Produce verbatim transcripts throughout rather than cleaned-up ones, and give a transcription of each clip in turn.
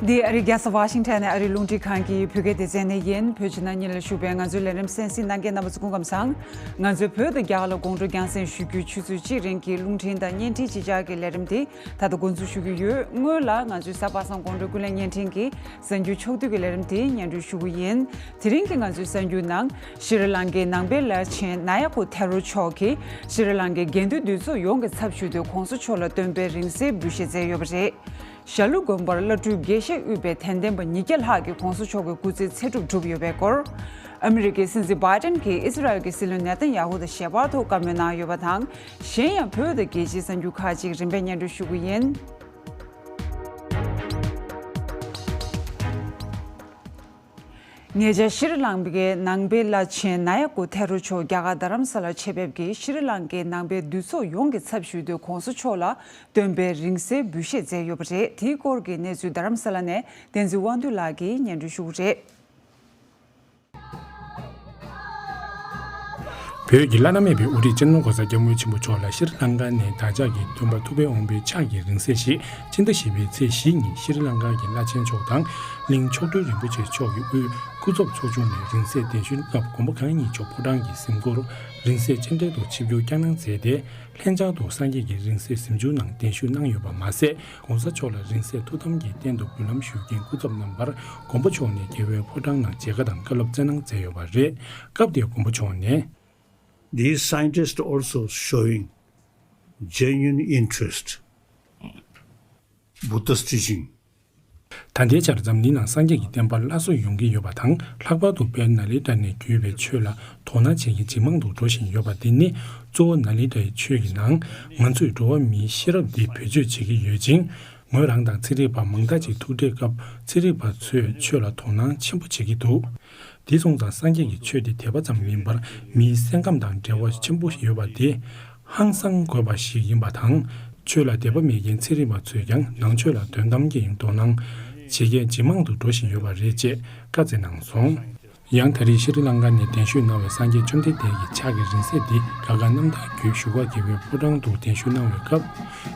འདི་ཨ་རིའི་རྒྱལ་ས་ཝ་ཤིང་ཊོན་ནས་ཨ་རིའི་རླུང་འཕྲིན་ཁང་གི་བོད་སྐད་སྡེ་ཚན་ནས་ཡིན། བོད་ཕྱི་ནང་གཉིས་ལ་བཞུགས་པའི་ང་ཚོའི་ལས་རིམ་གསན་གཟིགས་གནང་མཁན་རྣམ་པ་ཚོ་སྐུ་ཁམས་བཟང་། ང་ཚོས་བོད་དང་རྒྱ་གར་ལ་དགོང་དྲོ་རྒྱང་སྲིང་ཞུ་རྒྱུའི་ཆུ་ཚོད་གཅིག་རིང་གི་རླུང་འཕྲིན་དང་བརྙན་འཕྲིན་གཅིག་ཆར་གྱི་ལས་རིམ་དེ་ད་ལྟ་འགོ་འཛུགས་ཞུ་གི་ཡོད། སྔོན་ལ་ང་ཚོའི་གཟའ་པ་སངས་དགོང་དྲོའི་ཀུན་གླེང་བརྙན་འཕྲིན་གྱི་གསར་འགྱུར་ཕྱོགས་བསྡུས་ཀྱི་ལས་རིམ་དེ་སྙན་སྒྲོན་ཞུ་གི་ཡིན། དེ་རིང་གི་ང་ཚོའི་གསར་འགྱུར་ནང་ཤྲི་ལང་ཀའི་ནང་པའི་བླ་ཆེན་ན་ཡ་ཀོ་ཐེ་རོ་མཆོག་གིས་ཤྲི་ལང་ཀའི་དགེ་འདུན་འདུས་ཚོགས་ཡོངས་ཀྱི་ཚབ་ཞུས་ཏེ་༸གོང་ས་མཆོག་ལ་སྟོན་པའི་རིང་བསྲེལ་འབུལ་བཞེས་མཛད་ཡོད་པ་རེད། ཞྭ་ལུ་དགོན་པར་བླ་སྤྲུལ་དགེ་བཤེས་དབུས་པའི་དད་ལྡན་པ་ཉིས་བརྒྱ་ལྷག་གིས་༸གོང་ས་མཆོག་གི་སྐུ་ཚེའི་ཚེ་སྒྲུབ་གྲུབ་ཡོད་པའི་སྐོར། ཨ་མི་རི་ཀའི་སྲིད་འཛིན་བྷའི་ཏན་གྱིས་ཨི་སི་རལ་གྱི་སྲིད་བློན་ནེ་ཐན་ཡ་ཧུ་དང་ཞལ་པར་ཐོག་བཀའ་མོལ་གནང་ཡོད་པ་དང་། གཞན་ཡང་བོད་དང་རྒྱལ་སྤྱིའི་གསར་འགྱུར་ཁག་ཅིག་རིམ་པས་སྙན་སྒྲོན་ཞུ་གི་ཡིན། ཉེ་ཆར་ཤྲི་ལང་ཀའི་ནང་པའི་བླ་ཆེན་ན་ཡ་ཀོ་ཐེ་རོ་མཆོག་རྒྱ་གར་རྡ་རམ་ས་ལར་ཆེད་ཕེབས་ཀྱིས་ཤྲི་ལང་ཀའི་ནང་པའི་འདུས་ཚོགས་ཡོངས་ཀྱི་ཚབ་ཞུས་ཏེ་༸གོང་ས་མཆོག་ལ་སྟོན་པའི་རིང་བསྲེལ་འབུལ་བཞེས་མཛད་ཡོད་པ་རེད། དེའི་སྐོར་གྱི་གནས་ཚུལ་རྡ་རམ་ས་ལ་ནས་བསྟན་འཛིན་དབང་འདུས་ལགས་ཀྱིས་སྙན་སྒྲོན་ཞུ་གི་རེད། བོད་ཀྱི་བླ་ན་མེད་པའི་དབུ་ཁྲིད་སྤྱི་ནོར་༸གོང་ས་༸སྐྱབས་མགོན་ཆེན་པོ་མཆོག་ལ་ཤྲི་ལང་ཀ་ནས་བདག་ཅག་གི་སྟོན་པ་ཐུབ་པའི་དབང་པོའི་ཕྱག་གི་རིང་བསྲེལ་ཞིག་སྤྱི་ཟླ་བཞི་པའི་ཚེས་བཞི་ཉིན་ཤྲི་ལང་ཀ་གི་བླ་ཆེན་མཆོག་དང་གླིང་མཆོག་སྤྲུལ་རིན་པོ་ཆེ་མཆོག་གི་དབུས་སྐུ་ཚབ་ཚོགས་ཆུང་ནས་རིང་བསྲེལ་གདན་ཞུའི་སྐབས་མགོན་པོ་གང་ཉིད་མཆོག་ཕོ་བྲང་གི་གཟིམ་སྒོར་རིང་བསྲེལ་སྤྱན་འདྲེན་དུ་ཆིབས་བསྒྱུར་བསྐྱངས་གནང་མཛད་དེ། ལྷན་བཅར་དུ་སངས་རྒྱས་ཀྱི་རིང་བསྲེལ་གཟིམ་ཆུང་ནང་གདན་ཞུ་གནང་ཡོད་པ་མ་ཟད། ༸གོང་ས་མཆོག་ལ་རིང་བསྲེལ་ཐུགས་དམ་གྱི་རྟེན་དུ་འབུལ་ལམ་ཞུས་མཁན་སྐུ་ཚབ་རྣམ་པར་མགོན་པོ་མཆོག་ནས་རྒྱལ་བའི་ཕོ་བྲང་ནང་མཇལ་ཁ་དང་བཀའ་སློབ་སྩལ་གནང་མཛད་ཡོད་པ་རེད། སྐབས་དེར་མགོན་པོ་མཆོག་ནས། These scientists also showing genuine interest, Buddha's teaching. ད་ལྟའི་ཆར་འཛམ་གླིང་ནང་སངས་རྒྱས་ཀྱི་བསྟན་པ་སླར་གསོ་ཡོང་གི་ཡོད་པ་དང་། ལྷག་པར་དུ་དཔལ་ནཱ་ལེནྡྲ་ནས་བརྒྱུད་པའི་ཆོས་ལ་དོ་སྣང་བྱེད་མཁན་ཇེ་མང་དུ་འགྲོ་བཞིན་ཡོད་པ་འདི་ནི། གཙོ་བོ་ནཱ་ལེནྡྲའི་ཆོས་ཀྱི་ནང་ང་ཚོས་འགྲོ་བ་མིའི་ཤེས་རབ་འདི་བེད་སྤྱོད་བྱེད་ཀྱི་ཡོད་ཅིང་། ངོས་རང་དང་ཚན་རིག་པ་མང་དག་ཅིག་ཐུག་འཕྲད་སྐབས་ཚན་རིག་པ་ཚོས་ཆོས་ལ་དོ་སྣང་ཆེན་པོ་བྱེད་ཀྱི་འདུག་དེ་སོང་ཙང་སངས་རྒྱས་ཀྱི་ཆོས་དེ་དད་པ་ཙམ་མིན་པར་མིའི་སེམས་ཁམས་དང་འབྲེལ་བ་ཆེན་པོ་ཡོད་པ་དེ་ཧང་སང་དགོས་པ་ཞིག་ཡིན་པ་དང་། ཆོས་ལ་དད་པ་མེད་མཁན་ཚན་རིག་པ་ཚོས་ཀྱང་ནང་ཆོས་ལ་དོན་དམ་གྱི་དོ་སྣང་བྱེད་མཁན་ཇེ་མང་དུ་འགྲོ་བཞིན་ཡོད་པ་རེད་ཅེས་བཀའ་སྩལ་གནང་སོང་། ཡང་ད་རེས་ཤྲི་ལང་ཀ་ནས་གདན་ཞུས་གནང་བའི་སངས་རྒྱས་བཅོམ་ལྡན་འདས་ཀྱི་ཕྱག་གི་རིང་བསྲེལ་འདི་དགའ་དགའ་རྣམ་དག་བརྒྱུད་བཞུགས་སྒར་རྒྱལ་བའི་ཕོ་བྲང་དུ་གདན་ཞུ་གནང་བའི་སྐབས།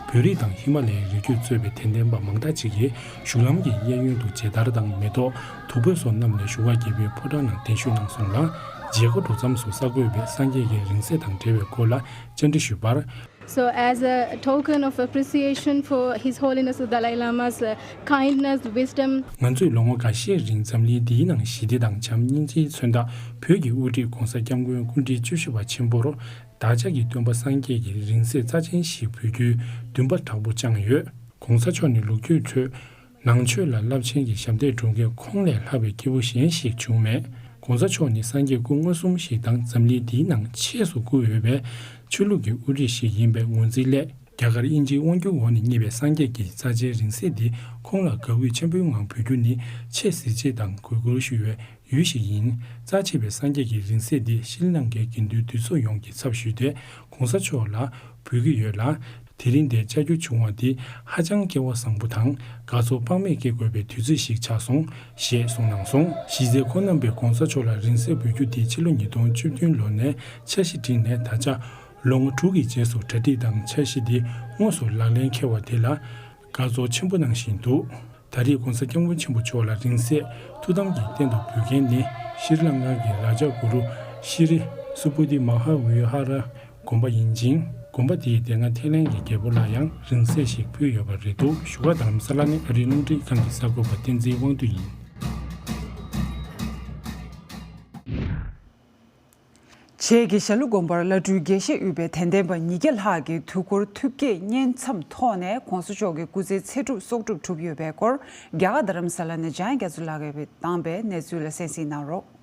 བོད་རིགས་དང་ཧི་མ་ལ་ཡའི་རི་རྒྱུད་གཙོས་པའི་དད་ལྡན་པ་མང་དག་ཅིག་གིས་བཞུགས་ལམ་གྱི་གཡས་གཡོན་དུ་མཇལ་དར་དང་མེ་ཏོག་བདུག་སྤོས་སོགས་བསྣམས་ནས་བཞུགས་སྒར་རྒྱལ་བའི་ཕོ་བྲང་ནང་གདན་ཞུས་གནང་སོང་ལ། མཇལ་སྐོར་འགྲོ་མཚམས་སུ་གསར་འགོད་པས་སངས་རྒྱས་ཀྱི་རིང་བསྲེལ་དང་འབྲེལ་བའི་སྐོར་ལ་བཅར་འདྲི་ཞུས་པར། So, as a token of appreciation for His Holiness the Dalai Lama's uh, kindness, wisdom, ང་ཚོས་ལོ་ངོ་འགའ་ཤས་རིང་འཛམ་གླིང་འདིའི་ནང་ཞི་བདེ་དང་བྱམས་སྙིང་རྗེའི་མཚོན་རྟགས་བོད་ཀྱི་དབུ་ཁྲིད་༸གོང་ས་༸སྐྱབས་མགོན་སྐུ་ཕྲེང་བཅུ་བཞི་པ་ཆེན་པོར་བདག་ཅག་གི་སྟོན་པ་སངས་རྒྱས་ཀྱི་རིང་བསྲེལ་རྩ་ཆེན་ཞིག་འབུལ་རྒྱུའི་འདུན་པ་དྲག་པོ་བཅངས་ཡོད། ༸གོང་ས་མཆོག་ནི་ལོ་རྒྱུས་ཁྲོད་ནང་ཆོས་ལ་རླབས་ཆེན་གྱི་ཞབས་འདེགས་སྒྲུབ་མཁན་ཁོང་ལས་ལྷག་པའི་སྐྱེས་བུ་གཞན་ཞིག་བྱུང་མེད། ༸གོང་ས་མཆོག་ནི་སངས་རྒྱས་སྐུ་མངོན་སུམ་ཞིག་དང་འཛམ་གླིང་འདིའི་ནང་ཆེས་སུ་བཀུར་འོས་པའི་ཆོས་ལུགས་ཀྱི་དབུ་ཁྲིད་ཞིག་ཡིན་པའི་ངོས་འཛིན་སླད། རྒྱ་གར་དབྱིན་ཇིའི་དབང་སྒྱུར་འོག་ནས་རྙེད་པའི་སངས་རྒྱས་ཀྱི་རྩ་ཆེའི་རིང་བསྲེལ་འདི་ཁོང་ལ་དགའ་འོས་ཆེན་པོའི་ངང་འབུལ་རྒྱུ་ནི་ཆེས་གཟི་བརྗིད་དང་གུས་བཀུར་ཞུ་བའི་ཡུལ་ཞིག་ཡིན། རྩ་ཆེ་བའི་སངས་རྒྱས་ཀྱི་རིང་བསྲེལ་འདི་ཤྲི་ལང་ཀའི་དགེ་འདུན་འདུས་ཚོགས་ཡོངས་ཀྱི་ཚབ་ཞུས་ཏེ་༸གོང་ས་མཆོག་ལ་འབུལ་གྱི་ཡོད་ལ། དེ་རིང་འདིར་བཅར་རྒྱུ་བྱུང་བ་འདི་ཧ་ཅང་སྐལ་བ་བཟང་པོ་དང་དགའ་ཚོར་དཔག་མེད་སྐྱེ་དགོས་པའི་དུས་ཚོད་ཞིག་ཆགས་སོང་ཞེས་གསུངས་གནང་སོང་། གཞི་རྩའི་ཁོང་རྣམ་པས་༸གོང་ས་མཆོག་ལ་རིང་བསྲེལ་འབུལ་རྒྱུ་འདི་ཕྱི་ལོ་ཉིས་སྟོང་བཅུ་བདུན་ལོ་ནས་འཆར་གཞི་བསྒྲིགས་ནས་ད་ཆ་ལོ་ངོ་དྲུག་གི་རྗེས་སུ་གྲ་སྒྲིག་དང་འཆར་གཞི་འདི་དངོས་སུ་ལག་ལེན་འཁེལ་བ་དེ་ལ་དགའ་ཚོར་ཆེན་པོ་གནང་བཞིན་འདུག་ད་རེས་༸གོང་ས་༸སྐྱབས་མགོན་ཆེན་པོ་མཆོག་ལ་རིང་བསྲེལ་ཐུགས་དམ་གྱི་རྟེན་དུ་འབུལ་མཁན་ནི་ཤྲི་ལང་ཀ་གི་རཱ་ཇ་གུ་རུ་ཤྲི་སུ་པུ་ཏི་མ་ཧཱ་བི་ཧཱ་ར་དགོན་པ་ཡིན་ཅིང་། དགོན་པ་དེའི་སྡེ་ལྔ་ཐེར་ལེན་གྱི་རྒྱལ་པོ་ལ་ཡང་རིང་བསྲེལ་ཞིག་ཕུལ་ཡོད་པ་རེད་འདུག་བཞུགས་སྒར་རྡ་རམ་ས་ལ་ནས་ཨ་རིའི་རླུང་འཕྲིན་ཁང་གི་གསར་འགོད་པ་བསྟན་འཛིན་དབང་འདུས་ཡིན། བྱེས་ཀྱི་ཞྭ་ལུ་དགོན་པར་བླ་སྤྲུལ་དགེ་བཤེས་དབུས་པའི་དད་ལྡན་པ་ཉིས་བརྒྱ་ལྷག་གིས་དུས་འཁོར་ཐུགས་བསྐྱེད་བསྙེན་མཚམས་ཐོག་ནས་༸གོང་ས་མཆོག་གི་སྐུ་ཚེའི་ཚེ་སྒྲུབ་གསོག་སྒྲུབ་གྲུབ་ཡོད་པའི་སྐོར། རྒྱ་གར་རྡ་རམ་ས་ལ་ནས་འཇམ་དབྱངས་རྒྱ་མཚོ་ལགས་ཀྱིས་བཏང་པའི་གནས་ཚུལ་ལ་གསན་གཟིགས་གནང་རོགས།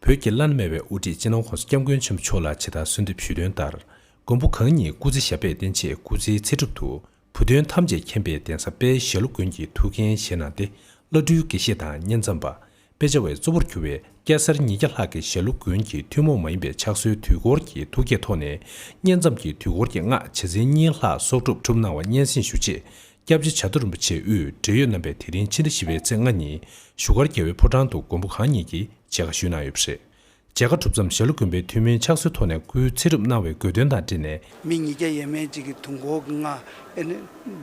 བོད་ཀྱི་བླ་ན་མེད་པའི་དབུ་ཁྲིད་སྤྱི་ནོར་༸གོང་ས་༸སྐྱབས་མགོན་ཆེན་པོ་མཆོག་ལ་ཇི་ལྟར་གསོལ་འདེབས་ཞུས་དོན་ལྟར། མགོན་པོ་གང་ཉིད་སྐུ་ཚེ་ཞབས་པད་བརྟན་ཆེད་སྐུ་ཚེའི་ཚེ་སྒྲུབ་ཏུ་བུ་སྟོན་ཐམས་ཅད་མཁྱེན་པའི་གདན་ས་དཔལ་ཞྭ་ལུ་དགོན་གྱི་ཐུགས་འགན་བཞེས་གནང་སྟེ། བླ་སྤྲུལ་དགེ་བཤེས་དང་བསྙེན་མཚམས་པ། དཔེ་ཆ་བའི་གཙོ་བོར་གྱུར་བའི་སྐྱ་སེར་ཉིས་བརྒྱ་ལྷག་གིས་ཞྭ་ལུ་དགོན་གྱི་ཐུན་མོང་མ་ཡིན་པའི་ཕྱག་སྲོལ་དུས་འཁོར་གྱི་ཐུགས་བསྐྱེད་ཐོག་ནས། བསྙེན་མཚམས་ཀྱི་དུས་འཁོར་གྱི་སྔགས་བྱེ་ཚན་གཉིས་ལྷག་གསོག་སྒྲུབ་གྲུབ་གནང་བ་སྙན་སེང་ཞུ་ཆེད། སྐྱབས་རྗེ་བྱ་རྡོ་རིན་པོ་ཆེའི་དབུས་འབྲེལ་ཡོད་རྣམ་པས་དེ་རིང་ཕྱི་ཟླ་བཞི་པའི་ཚེས་ལྔ་ཉིན་བཞུགས་སྒར་རྒྱལ་བའི་ཕོ་བྲང་དུ་མགོན་པོ་གང་ཉིད་ཀྱིས་མཇལ་ཁ་ཞུས་གནང་ཡོད་པ་རེད། མཇལ་ཁ་གྲུབ་མཚམས་ཞྭ་ལུ་དགོན་པའི་ཐུན་མིན་ཕྱག་སྲོལ་ཐོག་ནས་སྐུའི་ཚེ་རབས་གནང་བའི་དགོས་འདུན་དང་འབྲེལ་ནས། མི་ཉིས་བརྒྱ་ཡས་མས་ཅིག་གིས་དུས་འཁོར་གྱི་སྔགས་ཨེ་ནི་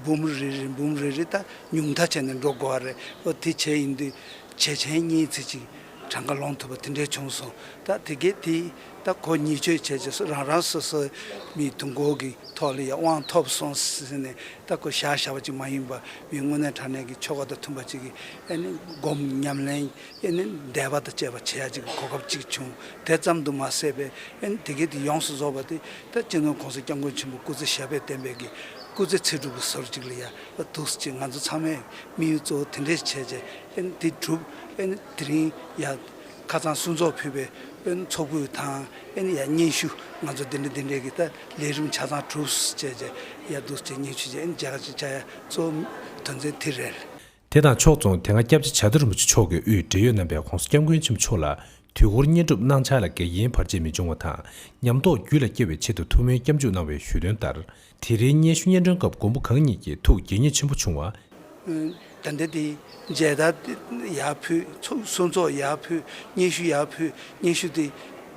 འབུམ་རེ་རེ་འབུམ་རེ་རེ་ད་ཉུང་མཐའ་བྱས་ནས་འགྲོ་དགོས་པ་རེད། ཨོ་དེ་བྱས་ཡིན་དུས་བྱས་ཆེན་གཉིས་ཚེ་གཅིག་གྲངས་ཀ་ལོངས་ཐུབ་པ་དེ་འདྲས་བྱུང་སོང་། ད་དེ་གས་དེ་ད་གོ་ཉིས་ཆོད་བྱས་རྗེས་སུ་རང་རང་སོ་སོའི་མི་དུས་འཁོར་གྱི་ཐོག་ལ་ཡང་དབང་ཐོབ་སོང་ཟེར་ནས་ད་གོ་བཞག་བཞག་པ་ཅིག་མ་ཡིན་པ། མི་དངོས་གནས་དྲང་གནས་ཀྱི་ཆོ་ག་དང་མཐུན་པ་ཅིག་གིས་ཨེ་ནི་སྒོམ་ཉམས་ལེན། ཨེ་ནི་འདས་པ་དང་བཅས་པ་བྱེད་ཡ་ཅིག་གི་གོ་སྐབས་ཅིག་བྱུང་། དེ་ཙམ་དུ་མ་ཟད་པའི་ཨེ་ནི་དེ་གའི་དེ་ཡོངས་སུ་རྫོགས་པ་དེ་ད་སྤྱི་ནོར་༸གོང་ས་༸སྐྱབས་མགོན་ཆེན་པོ་སྐུ་ཚེ་ཞབས་པད་བརྟན་པའི་གི་སྐུ་ཚེ་ཚེ་སྒྲུབ་ཀྱི་ཟུར་ཅིག་ལ་ཡ་འདུག་སེ་ཅིག་ང་ཚོ་ཚང་མས་དམིགས་ཡུལ་གཙོ་བོ་དེ་འདྲས་བྱས་རྗེས་ཨེ་ནི་དེ་གྲུབ། ཨེ་ནི་དེ་རིང་ཡ་ཁ་སང་གསུང་ཚོགས་ཕུལ་བའི་ཨེ་ནི་ཚོགས་ཕུད་དང་ཨེ་ནི་ཡ་སྙན་ཞུ་ང་ཚོ་དེ་འདྲས་དེ་འདྲས་ཀྱི་ད་ལས་རིམ་ཆ་ཚང་གྲུབ་བྱས་རྗེས་ཡ་འདུག་སེ་སྙན་ཞུ་བྱས་ཨེ་ནི་མཇལ་ཁ་ཅིག་བཅར་ཡ་གཙོ་བོ་དོན་ཚན་དེ་རེད། དེ་དང་ཕྱོགས་མཚུངས་དེ་སྔ་སྐྱབས་རྗེ་བྱ་བརྡ་རིན་པོ་ཆེ་མཆོག་གིས་དབུས་འབྲེལ་ཡོད་རྣམ་པས་༸གོང་ས་༸སྐྱབས་མགོན་ཆེན་པོ་མཆོག་ལ་དུས་འཁོར་བསྙེན་སྒྲུབ་གནང་འཆར་ལ་འགལ་རྐྱེན་བར་ཆད་མི་འབྱུང་བ་དང་། ཉམས་རྟོགས་རྒྱུད་ལ་སྐྱེ་བའི་ཆེད་དུ་ཐུགས་སྨོན་སྐྱབས་འཇུག་གནང་བའི་ཞུས་དོན་ལྟར། དེ་རིང་སྙན་ཞུ་སྙན་སྒྲོན་སྐབས་མགོན་པོ་གང་ཉིད་ཀྱིས་ཐུགས་དགྱེས་མཉེས་ཆེན་པོ་བྱུང་བ། ད་ལྟ་དེ་མཇལ་དར་ཡར་ཕུལ། ཚོགས་གསུང་ཚོགས་ཡར་ཕུལ། སྙན་ཞུ་ཡར་ཕུལ། སྙན་ཞུ་དེ་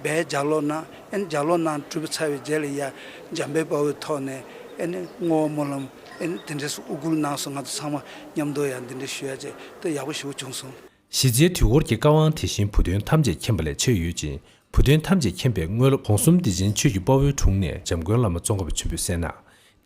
བས་ལྗགས་ཀློག་གནང་། ཨེ་ནི་ལྗགས་ཀློག་གནང་གྲུབ་ཚར་བའི་རྗེས་ལ་ཡ་འཇམ་དཔལ་དཔའ་བོའི་ཐོག་ནས་ཨེ་ནི་བསྔོ་བ་སྨོན་ལམ་ཨེ་ནི་དེ་འདྲས་སུ་དབུ་བསྐུལ་གནང་སོང་། ང་ཚོ་ཚང་མ་མཉམ་དུ་ཡང་འདི་འདྲས་ཞུ་ཡ་བྱས་ད་ཡག་པོ་ཞེ་པོ་བྱུང་སོང་། གཞི་རྩའི་དུས་འཁོར་གྱི་བཀའ་དབང་དེ་བཞིན་བུ་སྟོན་ཐམས་ཅད་མཁྱེན་པ་ལས་མཆེད་ཡོད་ཅིང་། བུ་སྟོན་ཐམས་ཅད་མཁྱེན་པའི་དངོས་སློབ་གོང་གསུམ་བདེ་ཆེན་ཆོས་ཀྱི་དཔའ་བོའི་དྲུང་ནས་འཇམ་མགོན་བླ་མ་ཙོང་ཁ་པ་ཆེན་པོས་གསན་གནང་།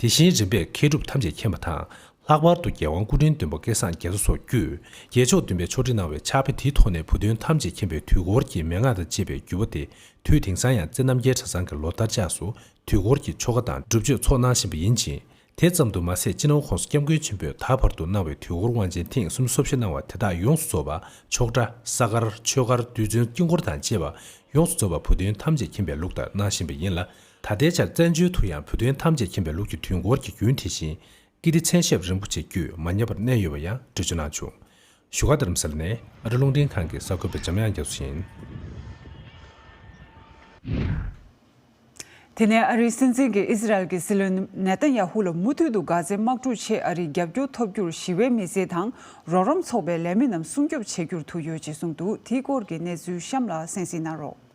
དེ་བཞིན་རིམ་པས་མཁས་གྲུབ་ཐམས་ཅད་མཁྱེན་པ་དང་། ལྷག་པར་དུ་རྒྱལ་དབང་སྐུ་ཕྲེང་བདུན་པ་སྐལ་བཟང་རྒྱ་མཚོ་སོགས་བརྒྱུད། རྒྱལ་མཆོག་བདུན་པའི་ཆོག་ཁྲིགས་གནང་བའི་ཕྱག་དཔེ་དེའི་ཐོག་ནས་བུ་སྟོན་ཐམས་ཅད་མཁྱེན་པའི་དུས་འཁོར་གྱི་མན་ངག་དང་བཅས་པའི་བརྒྱུད་པ་དེ། དུས་དེང་སང་ཡང་རྩེ་རྣམ་རྒྱལ་གྲྭ་ཚང་གི་ལོ་ལྟར་ཆགས་སུ་དུས་འཁོར་གྱི་ཆོ་ག་དང་སྒྲུབ་མཆོད་ཚོགས་གནང་བཞིན་པ་ཡིན་ཅིང་། དེ་ཙམ་དུ་མ་ཟད་སྤྱི་ནོར་༸གོང་ས་༸སྐྱབས་མགོན་ཆེན་པོས་ད་བར་དུ་གནང་བའི་དུས་འཁོར་དབང་ཆེན་ཐེངས་སུམ་ཅུ་སོ་བཞི་གནང་བ་དེ་དག་ཡོངས་སུ་རྫོགས་པ་ཆོག་གྲྭ། ས་དཀར། ཆོས་སྒར། རྡུལ་ཚོན། དཀྱིལ་འཁོར་དང་བཅས་པ་ཡོངས་སུ་རྫོགས་པ་བུ་སྟོན་ཐམས་ཅད་མཁྱེན་པའི་ལུགས་ལྟར་གནང་བཞིན་པ་ཡིན་ལ། ད་ལྟའི་ཆར་བཙན་བྱོལ་དུ་ཡང་བུ་སྟོན་ཐམས་ཅད་མཁྱེན་པའི་ལུགས་ཀྱི་དུས་འཁོར་གྱི་རྒྱུན་དེ་བཞིན་ཀིརྟི་མཚན་ཞབས་རིན་པོ་ཆེ་བརྒྱུད་མ་ཉམས་པར་གནས་ཡོད་པ་ཡང་འགྲེལ་བརྗོད་གནང་བྱུང་། བཞུགས་སྒར་རྡ་རམ་ས་ལ་ནས་ཨ་རི་རླུང་འཕྲིན་ཁང་གི་གསར་འགོད་པ་འཇམ་དབྱངས་རྒྱ་མཚོ་ཡིན། དེ་ནས་ཨ་རིའི་སྲིད་འཛིན་གྱིས་ཨི་ཟི་རལ་གྱི་སྲིད་བློན་ནེ་ཐན་ཡ་ཧུ་ལ་མུ་མཐུད་དུ་གྷ་ཛའི་དམག་འཁྲུག་ཆེད་ཨ་རིའི་རྒྱབ་སྐྱོར་ཐོབ་རྒྱུར་ཞི་བའི་མི་སེར་དང་རོགས་རམ་ཚོགས་པའི་ལས་མི་རྣམས་སྲུང་སྐྱོབ་བྱེད་རྒྱུར་ཐུག་ཡོད་ཅེས་གསུངས་འདུག་དེའི་སྐོར་གྱི་གནས་ཚུལ་གཤམ་ལ་གསན་གཟིགས་གནང་རོགས།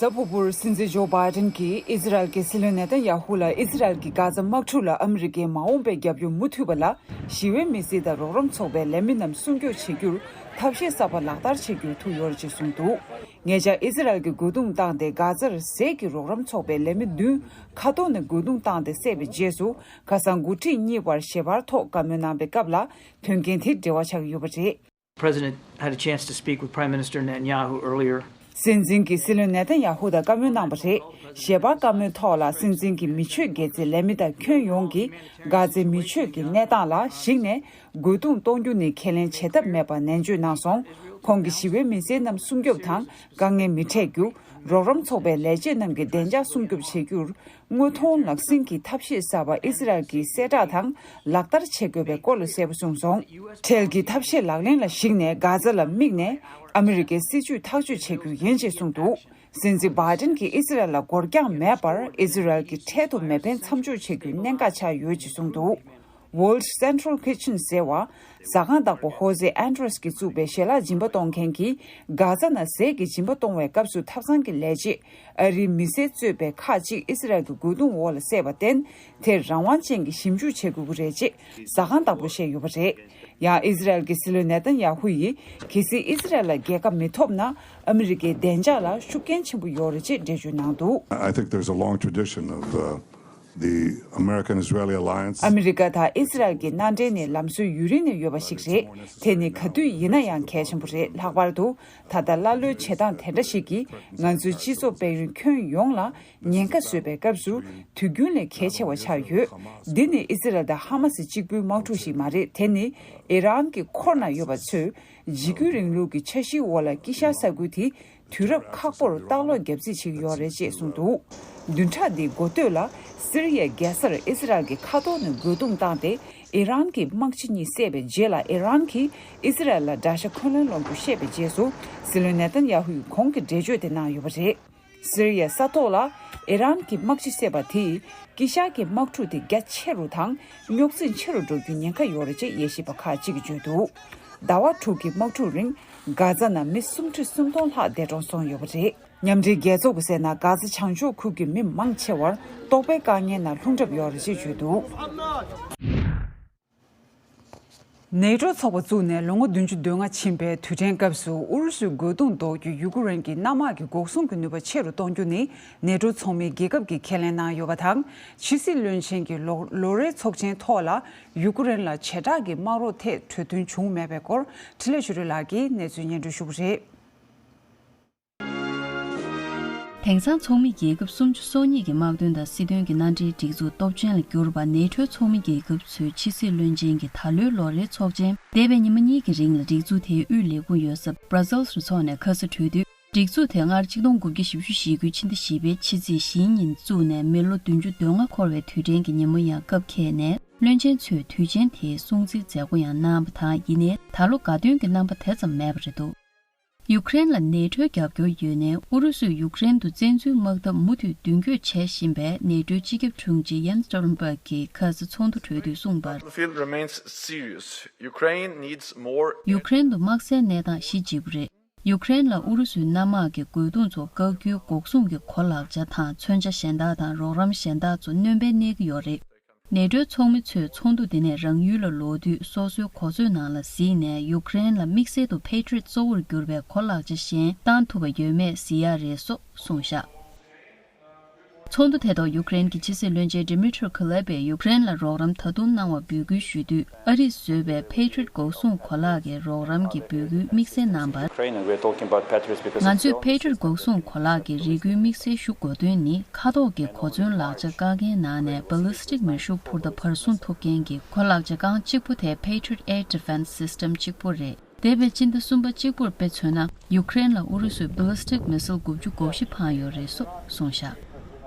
གཟའ་ཕུར་བུར་སྲིད་འཛིན་ཇོ་བྷའི་ཏན་གྱིས་ཨི་ཟི་རལ་གྱི་སྲིད་བློན་ནེ་ཐན་ཡ་ཧུ་ལ་ཨི་ཟི་རལ་གྱི་གྷ་ཛ་དམག་འཁྲུག་ལ་ཨ་མི་རི་ཀའི་མ་འོངས་པའི་རྒྱབ་སྐྱོར་མུ་མཐུད་པ་ལ་ཞི་བའི་མི་སེར་དང་རོགས་རམ་ཚོགས་པའི་ལས་མི་རྣམས་སྲུང་སྐྱོབ་བྱེད་རྒྱུར་ཐབས་ཤེས་གསར་པ་ལག་བསྟར་བྱེད་རྒྱུར་ཐུག་ཡོད་རེད་ཅེས་གསུངས་འདུག་ཉེ་ཆར་ཨི་ཟི་རལ་གྱིས་རྒོལ་རྡུང་བཏང་སྟེ་གྷ་ཛར་ཟས་ཀྱི་རོགས་རམ་ཚོགས་པའི་ལས་མི་བདུན་ཁ་ཐོར་ནས་རྒོལ་རྡུང་བཏང་སྟེ་བསད་པའི་རྗེས་སུ་ཁ་སང་འགོ་ཁྲིད་གཉིས་བར་ཞལ་པར་ཐོག་བཀའ་མོལ་གནང་པའི་སྐབས་ལ་དོན་རྐྱེན་དེ་འབྲེལ་བ་ཆགས་ཡོད་པ་རེད། President had a chance to speak with Prime Minister Netanyahu earlier. སྲིད་འཛིན་གྱིས་སྲིད་བློན་ནེ་ཐན་ཡ་ཧུ་དང་བཀའ་མོལ་གནང་བ་རེད། ཞལ་པར་བཀའ་མོལ་ཐོག་ལ་སྲིད་འཛིན་གྱིས་མི་ཆོས་དགེ་རྩའི་ལས་མི་དང་ཁྱོན་ཡོངས་ཀྱིས་གྷ་ཛའི་མི་ཆོས་ཀྱི་གནས་སྟངས་ལ་གཞིགས་ནས་རྒོལ་རྡུང་གཏོང་རྒྱུ་ནི་ཁས་ལེན་བྱེད་ཐབས་མེད་པ་ནན་བརྗོད་གནང་སོང་། ཁོང་གིས་ཞི་བའི་མི་སེར་རྣམས་སྲུང་སྐྱོབ་དང་དཀའ་ངལ་མི་འཕྲད་རྒྱུ། རོགས་རམ་ཚོགས་པའི་ལས་བྱེད་རྣམས་ཀྱི་བདེ་འཇགས་སྲུང་སྐྱོབ་བྱེད་རྒྱུར་དངོས་མཐོང་ལག་ཟིན་གྱི་ཐབས་ཤེས་གསར་པ་ཨི་སི་རལ་གྱིས་གསལ་བསྒྲགས་དང་ལག་བསྟར་བྱེད་དགོས་པའི་སྐོར་ལ་གསལ་པོ་གསུངས་སོང་། ཁྲལ་གྱི་ཐབས་ཤེས་ལག་ལེན་ལ་གཞིགས་ནས་གྷ་ཛ་ལ་དམིགས་ནས་ཨ་མི་རི་ཀའི་སྲིད་ཇུས་ཐག་གཅོད་བྱེད་རྒྱུ་ཡིན་ཅེས་གསུངས་འདུག་སྲིད་འཛིན་བྷའི་ཏན་གྱིས་ཨི་སི་རལ་ལ་འགོར་འགྱངས་མེད་པར་ཨི་སི་རལ་གྱི་འཕྲལ་དུ་མེ་འཕེན་མཚམས་འཇོག་བྱེད་རྒྱུའི་གནད་འགག་ཆགས་ཡོད་ཅེས་གསུངས་འདུག World Central Kitchen ཟེར་བ། ཟ་ཁང་བདག་པོ་ཧོ་ཟེ་ཨན་ཏྲེས་ཀྱིས་བཙུགས་པའི་ཞལ་ལག་སྦྱིན་པ་གཏོང་མཁན་གྱིས་གྷ་ཛ་ནང་ཟས་ཀྱི་སྦྱིན་པ་གཏོང་བའི་སྐབས་སུ་ཐབ་ཚང་གི་ལས་བྱེད་ཨ་རིའི་མི་སེར་གཙོས་པའི་ཁག་ཅིག་ཨི་སི་རལ་གྱི་རྒོལ་རྡུང་འོག་ལ་བསད་པར་བརྟེན། དེར་རང་དབང་ཅན་གྱི་ཞིབ་འཇུག་བྱེད་དགོས་ཀྱི་རེད་ཅེས་ཟ་ཁང་བདག་པོས་བཤད་ཡོད་པ་རེད། ཡང་ཨི་སི་རལ་གྱི་སྲིད་བློན་ནེ་ཐན་ཡ་ཧུ་ཡིས་གལ་སྲིད་ཨི་སི་རལ་ལ་རྒྱལ་ཁ་མི་ཐོབ་ན་ཨ་མི་རི་ཀའི་བདེ་འཇགས་ལ་ཤུགས་རྐྱེན་ཆེན་པོ་ཡོད་རེད་ཅེས་འགྲེལ་བརྗོད་གནང་འདུག I think there's a long tradition of, uh, the American-Israeli alliance. ཨ་མི་རི་ཀ་དང་ཨི་སི་རལ་གྱི་མནའ་འབྲེལ་ནི་ལམ་སྲོལ་ཡུན་རིང་ནས་ཡོད་པ་ཞིག་རེད། དེ་ནི་ག་དུས་ཡིན་ན་ཡང་གལ་ཆེན་པོ་རེད། ལྷག་པར་དུ་ད་ལྟ་ཀླ་ཀློའི་བྱེད་སྟངས་དེ་འདྲ་ཞིག་གིས་ང་ཚོའི་སྤྱི་ཚོགས་དཔལ་ཡོན་ཁྱོན་ཡོངས་ལ་ཉེན་ཁ་བཟོས་པའི་སྐབས་སུ་དུས་རྒྱུན་ལས་གལ་ཆེ་བ་ཆགས་ཡོད། འདི་ནི་ཨི་སི་རལ་དང་ཧ་མ་སི་གཅིག་པུའི་དམག་འཁྲུག་ཞིག་མ་རེད། དེ་ནི་ཨི་རན་གྱི་འཁོར་ན་ཡོད་པ་ཚོས་འཇིགས་སྐུལ་རིང་ལུགས་ཀྱི་འཆར་གཞིའི་འོག་ལ་དཀྱིལ་ཤར་ས་ཁུལ་དེ་དུས་རབས་ཁག་པོར་ལྟག་ལོག་བརྒྱབ་རྩིས་བྱེད་ཀྱི་ཡོད་རེད་ཅེས་གསུངས་འདུག་བདུན་ཕྲག་འདིའི་འགོ་སྟོད་ལ་སི་རི་ཡའི་རྒྱལ་སར་ཨི་སི་རལ་གྱིས་མཁའ་ཐོག་ནས་རྒོལ་རྡུང་བཏང་སྟེ་ཨི་རན་གྱི་དམག་སྤྱི་གཉིས་བསད་པའི་རྗེས་ལ་ཨི་རན་གྱིས་ཨི་སི་རལ་ལ་དགྲ་ཤ་འཁོན་ལན་སློག་རྒྱུ་བཤད་པའི་རྗེས་སུ་སྲིད་བློན་ནེ་ཐན་ཡ་ཧུས་གོང་གི་འགྲེལ་བརྗོད་དེ་གནང་ཡོད་པ་རེད། སི་རི་ཡའི་ས་ཐོག་ལ་ཨི་རན་གྱི་དམག་སྤྱི་བསད་པ་དེས་དཀྱིལ་ཤར་གྱི་དམག་འཁྲུག་དེ་རྒྱ་ཆེ་རུ་དང་རྙོག་འཛིང་ཆེ་རུ་འགྲོ་རྒྱུའི་ཉེན་ཁ་ཡོད་རེད་ཅེས་དབྱེ་ཞིབ་པ་ཁག་ཅིག་གིས་བརྗོད་འདུག་ཟླ་བ་དྲུག་གི་དམག་འཁྲུག་རིང་ གྷ་ཛ་ནང་མི་སུམ་ཁྲི་སུམ་སྟོང་ལྷག་འདས་གྲོངས་སོང་ཡོད་པ་རེད། མཉམ་འབྲེལ་རྒྱལ་ཚོགས་ཀྱིས་གསལ་ན། གྷ་ཛ་བྱང་ཕྱོགས་ཁུལ་གྱི་མི་མང་ཆེ་བར་ལྟོགས་པའི་དཀའ་ངལ་ནང་ལྷུང་གྲབས་ཡོད་རེད་ཅེས་བརྗོད་འདུག་ནེ་ཊོ་ཚོགས་པ་བཙུགས་ནས་ལོ་ངོ་བདུན་ཅུ་དོན་ལྔ་ཕྱིན་པའི་དུས་དྲན་སྐབས་སུ། ཨུ་རུ་སུའི་རྒོལ་རྡུང་ཟློག་རྒྱུ། ཡུ་ཀེ་རེན་གྱི་གནམ་དམག་གི་འགོག་སྲུང་གི་ནུས་པ་ཆེ་རུ་གཏོང་རྒྱུ་ནི། ནེ་ཊོ་ཚོགས་མི་རྒྱལ་ཁབ་ཀྱིས་ཁས་ལེན་གནང་ཡོད་པ་དང་། ཕྱི་སྲིད་བློན་ཆེན་གྱི་ལོ་ལོ་རེའི་ཚོགས་ཆེན་ཐོག་ལ། ཡུ་ཀེ་རེན་ལ་བྱེ་བྲག་གི་དམག་རོགས་ཐད་གྲོས་མཐུན་བྱུང་མེད་པའི་སྐོར། འཕྲིན་ལས་ཆོས་སྒྲོན་ལགས་ཀྱིས་གནས་ཚུལ་སྙན་སྒྲོན་ཞུ་གི་རེད། དེང་སང་ཚོགས་མི་རྒྱལ་ཁབ་སུམ་ཅུ་སོ་གཉིས་ཀྱི་དམག་དོན་དང་སྲིད་དོན་གྱི་མནའ་འབྲེལ་སྒྲིག་འཛུགས་སྟོབས་ཆེན་ལ་གྱུར་པ། ནེ་ཊོའི་ཚོགས་མི་རྒྱལ་ཁབ་ཚོའི་ཕྱི་སྲིད་བློན་ཆེན་གྱི་ད་ལོའི་ལོ་རེའི་ཚོགས་ཆེན། འདས་པའི་ཉི་མ་གཉིས་ཀྱི་རིང་ལ་སྒྲིག་འཛུགས་དེའི་དབུས་ལས་ཁུངས་ཡོད་ས་Brussels རུ་འཚོགས་ནས་ཁ་ས་གྲོལ་དུས། སྒྲིག་འཛུགས་དེ་སྔར་ཆིག་སྟོང་དགུ་བརྒྱ་བཞི་བཅུ་ཞེ་དགུའི་ཕྱི་ཟླ་བཞི་པའི་ཕྱི་ཚེས་བཞིའི་ཉིན་བཙུགས་ནས། མི་ལོ་བདུན་ཅུ་དོན་ལྔ་འཁོར་བའི་དུས་དྲན་གྱི་ཉིན་མོ་ཡང་སྐབས་འཁེལ་ནས། བློན་ཆེན་ཚོས་དུས་ཆེན་དེའི་སྲུང་བརྩིའི་མཛད་སྒོ་ཡང་གནང་བ་དང་། ཡིན་ནའི་ད་ལོ་དགའ་སྟོན་གྱི་རྣམ་པ་དེ་ཙམ་མེད་པ་རེད་འདུག་ཡུ་ཀེ་རེན་ལ་ནེ་ཊོའི་རྒྱབ་སྐྱོར་ཡོད་ནའི། ཨུ་རུ་སུས་ཡུ་ཀེ་རེན་དུ་བཙན་འཛུལ་དམག་འཐབ་མུ་མཐུད་མདུན་སྐྱོད་བྱེད་བཞིན་པའི་ནེ་ཊོའི་སྤྱི་ཁྱབ་དྲུང་ཆེ་Jens Stoltenberg གྱིས་ཁ་ས་ཚོགས་འདུ་གྲོལ་དུས་གསུངས་པར། Battlefield remains serious. Ukraine needs more. ཡུ་ཀེ་རེན་དུ་དམག་སའི་གནས་སྟངས་གཞི་གཅིག་པུ་རེད། ཡུ་ཀེ་རེན་ལ་ཨུ་རུ་སུའི་གནམ་དམག་གི་རྒོལ་རྡུང་ཚོ་བཀག་རྒྱུའི་འགོག་སྲུང་གི་གོ་ལག་ཆ་དང་མཚོན་ཆ་གཞན་དག་དང་རོགས་རམ་གཞན་དག་ཚོ་སྣོན་པའི་གནས་ཀྱི་ཡོད་རེད། ནེ་ཊོའི་ཚོགས་མི་ཚོས་ཚོགས་འདུ་འདི་ནས་རང་ཡུལ་ལ་ལོག་དུས། སོ་སོའི་གོ་མཛོད་ནང་ལ་གཟིགས་ནས། ཡུ་ཀེ་རེན་ལ་དམིགས་བསལ་དུ་Patriot གཙོ་བོར་གྱུར་པའི་གོ་ལག་ཆ་གཞན་བཏང་ཐུབ་པ་ཡོད་མེད་གཟིགས་ཡག་རེད་སོགས་གསུངས་བཞག་ཚོགས་འདུ་དེ་ཐོག་ཡུ་ཀེ་རེན་གྱི་ཕྱི་སྲིད་བློན་ཆེན་Dmytro Kuleba ཡིས་ཡུ་ཀེ་རེན་ལ་རོགས་རམ་ད་དུང་གནང་བར་འབོད་སྐུལ་ཞུས་དུས། ཨ་རིས་བཟོས་པའི་Patriot འགོག་སྲུང་གོ་ལག་གི་རོགས་རམ་གྱི་འབོད་སྐུལ་དམིགས་བསལ་གནང་བར། Ukraine and we are talking about Patriots because ང་ཚོས་Patriot འགོག་སྲུང་གོ་ལག་གི་རེ་སྐུལ་དམིགས་བསལ་ཞུ་དགོས་དོན་ནི། མཁའ་ཐོག་གི་གོ་མཚོན་ལག་ཆ་བཀག་མཁན་ནང་ནས་ballistic མེ་ཤུགས་འཕུར་མདའ་བར་གསུམ་འཐུག་མཁན་གྱི་གོ་ལག་ཆ་རྐང་གཅིག་པུ་དེ་Patriot Air Defense System གཅིག་པུ་རེད། འདས་པའི་སྤྱི་ཟླ་གསུམ་པ་གཅིག་པུར་དཔེ་མཚོན་ན། ཡུ་ཀེ་རེན་ལ་ཨུ་རུ་སུས་ballistic missile དགུ་བཅུ་གོ་བཞི་འཕངས་ཡོད་རེད་སོགས་གསུངས་བཞག་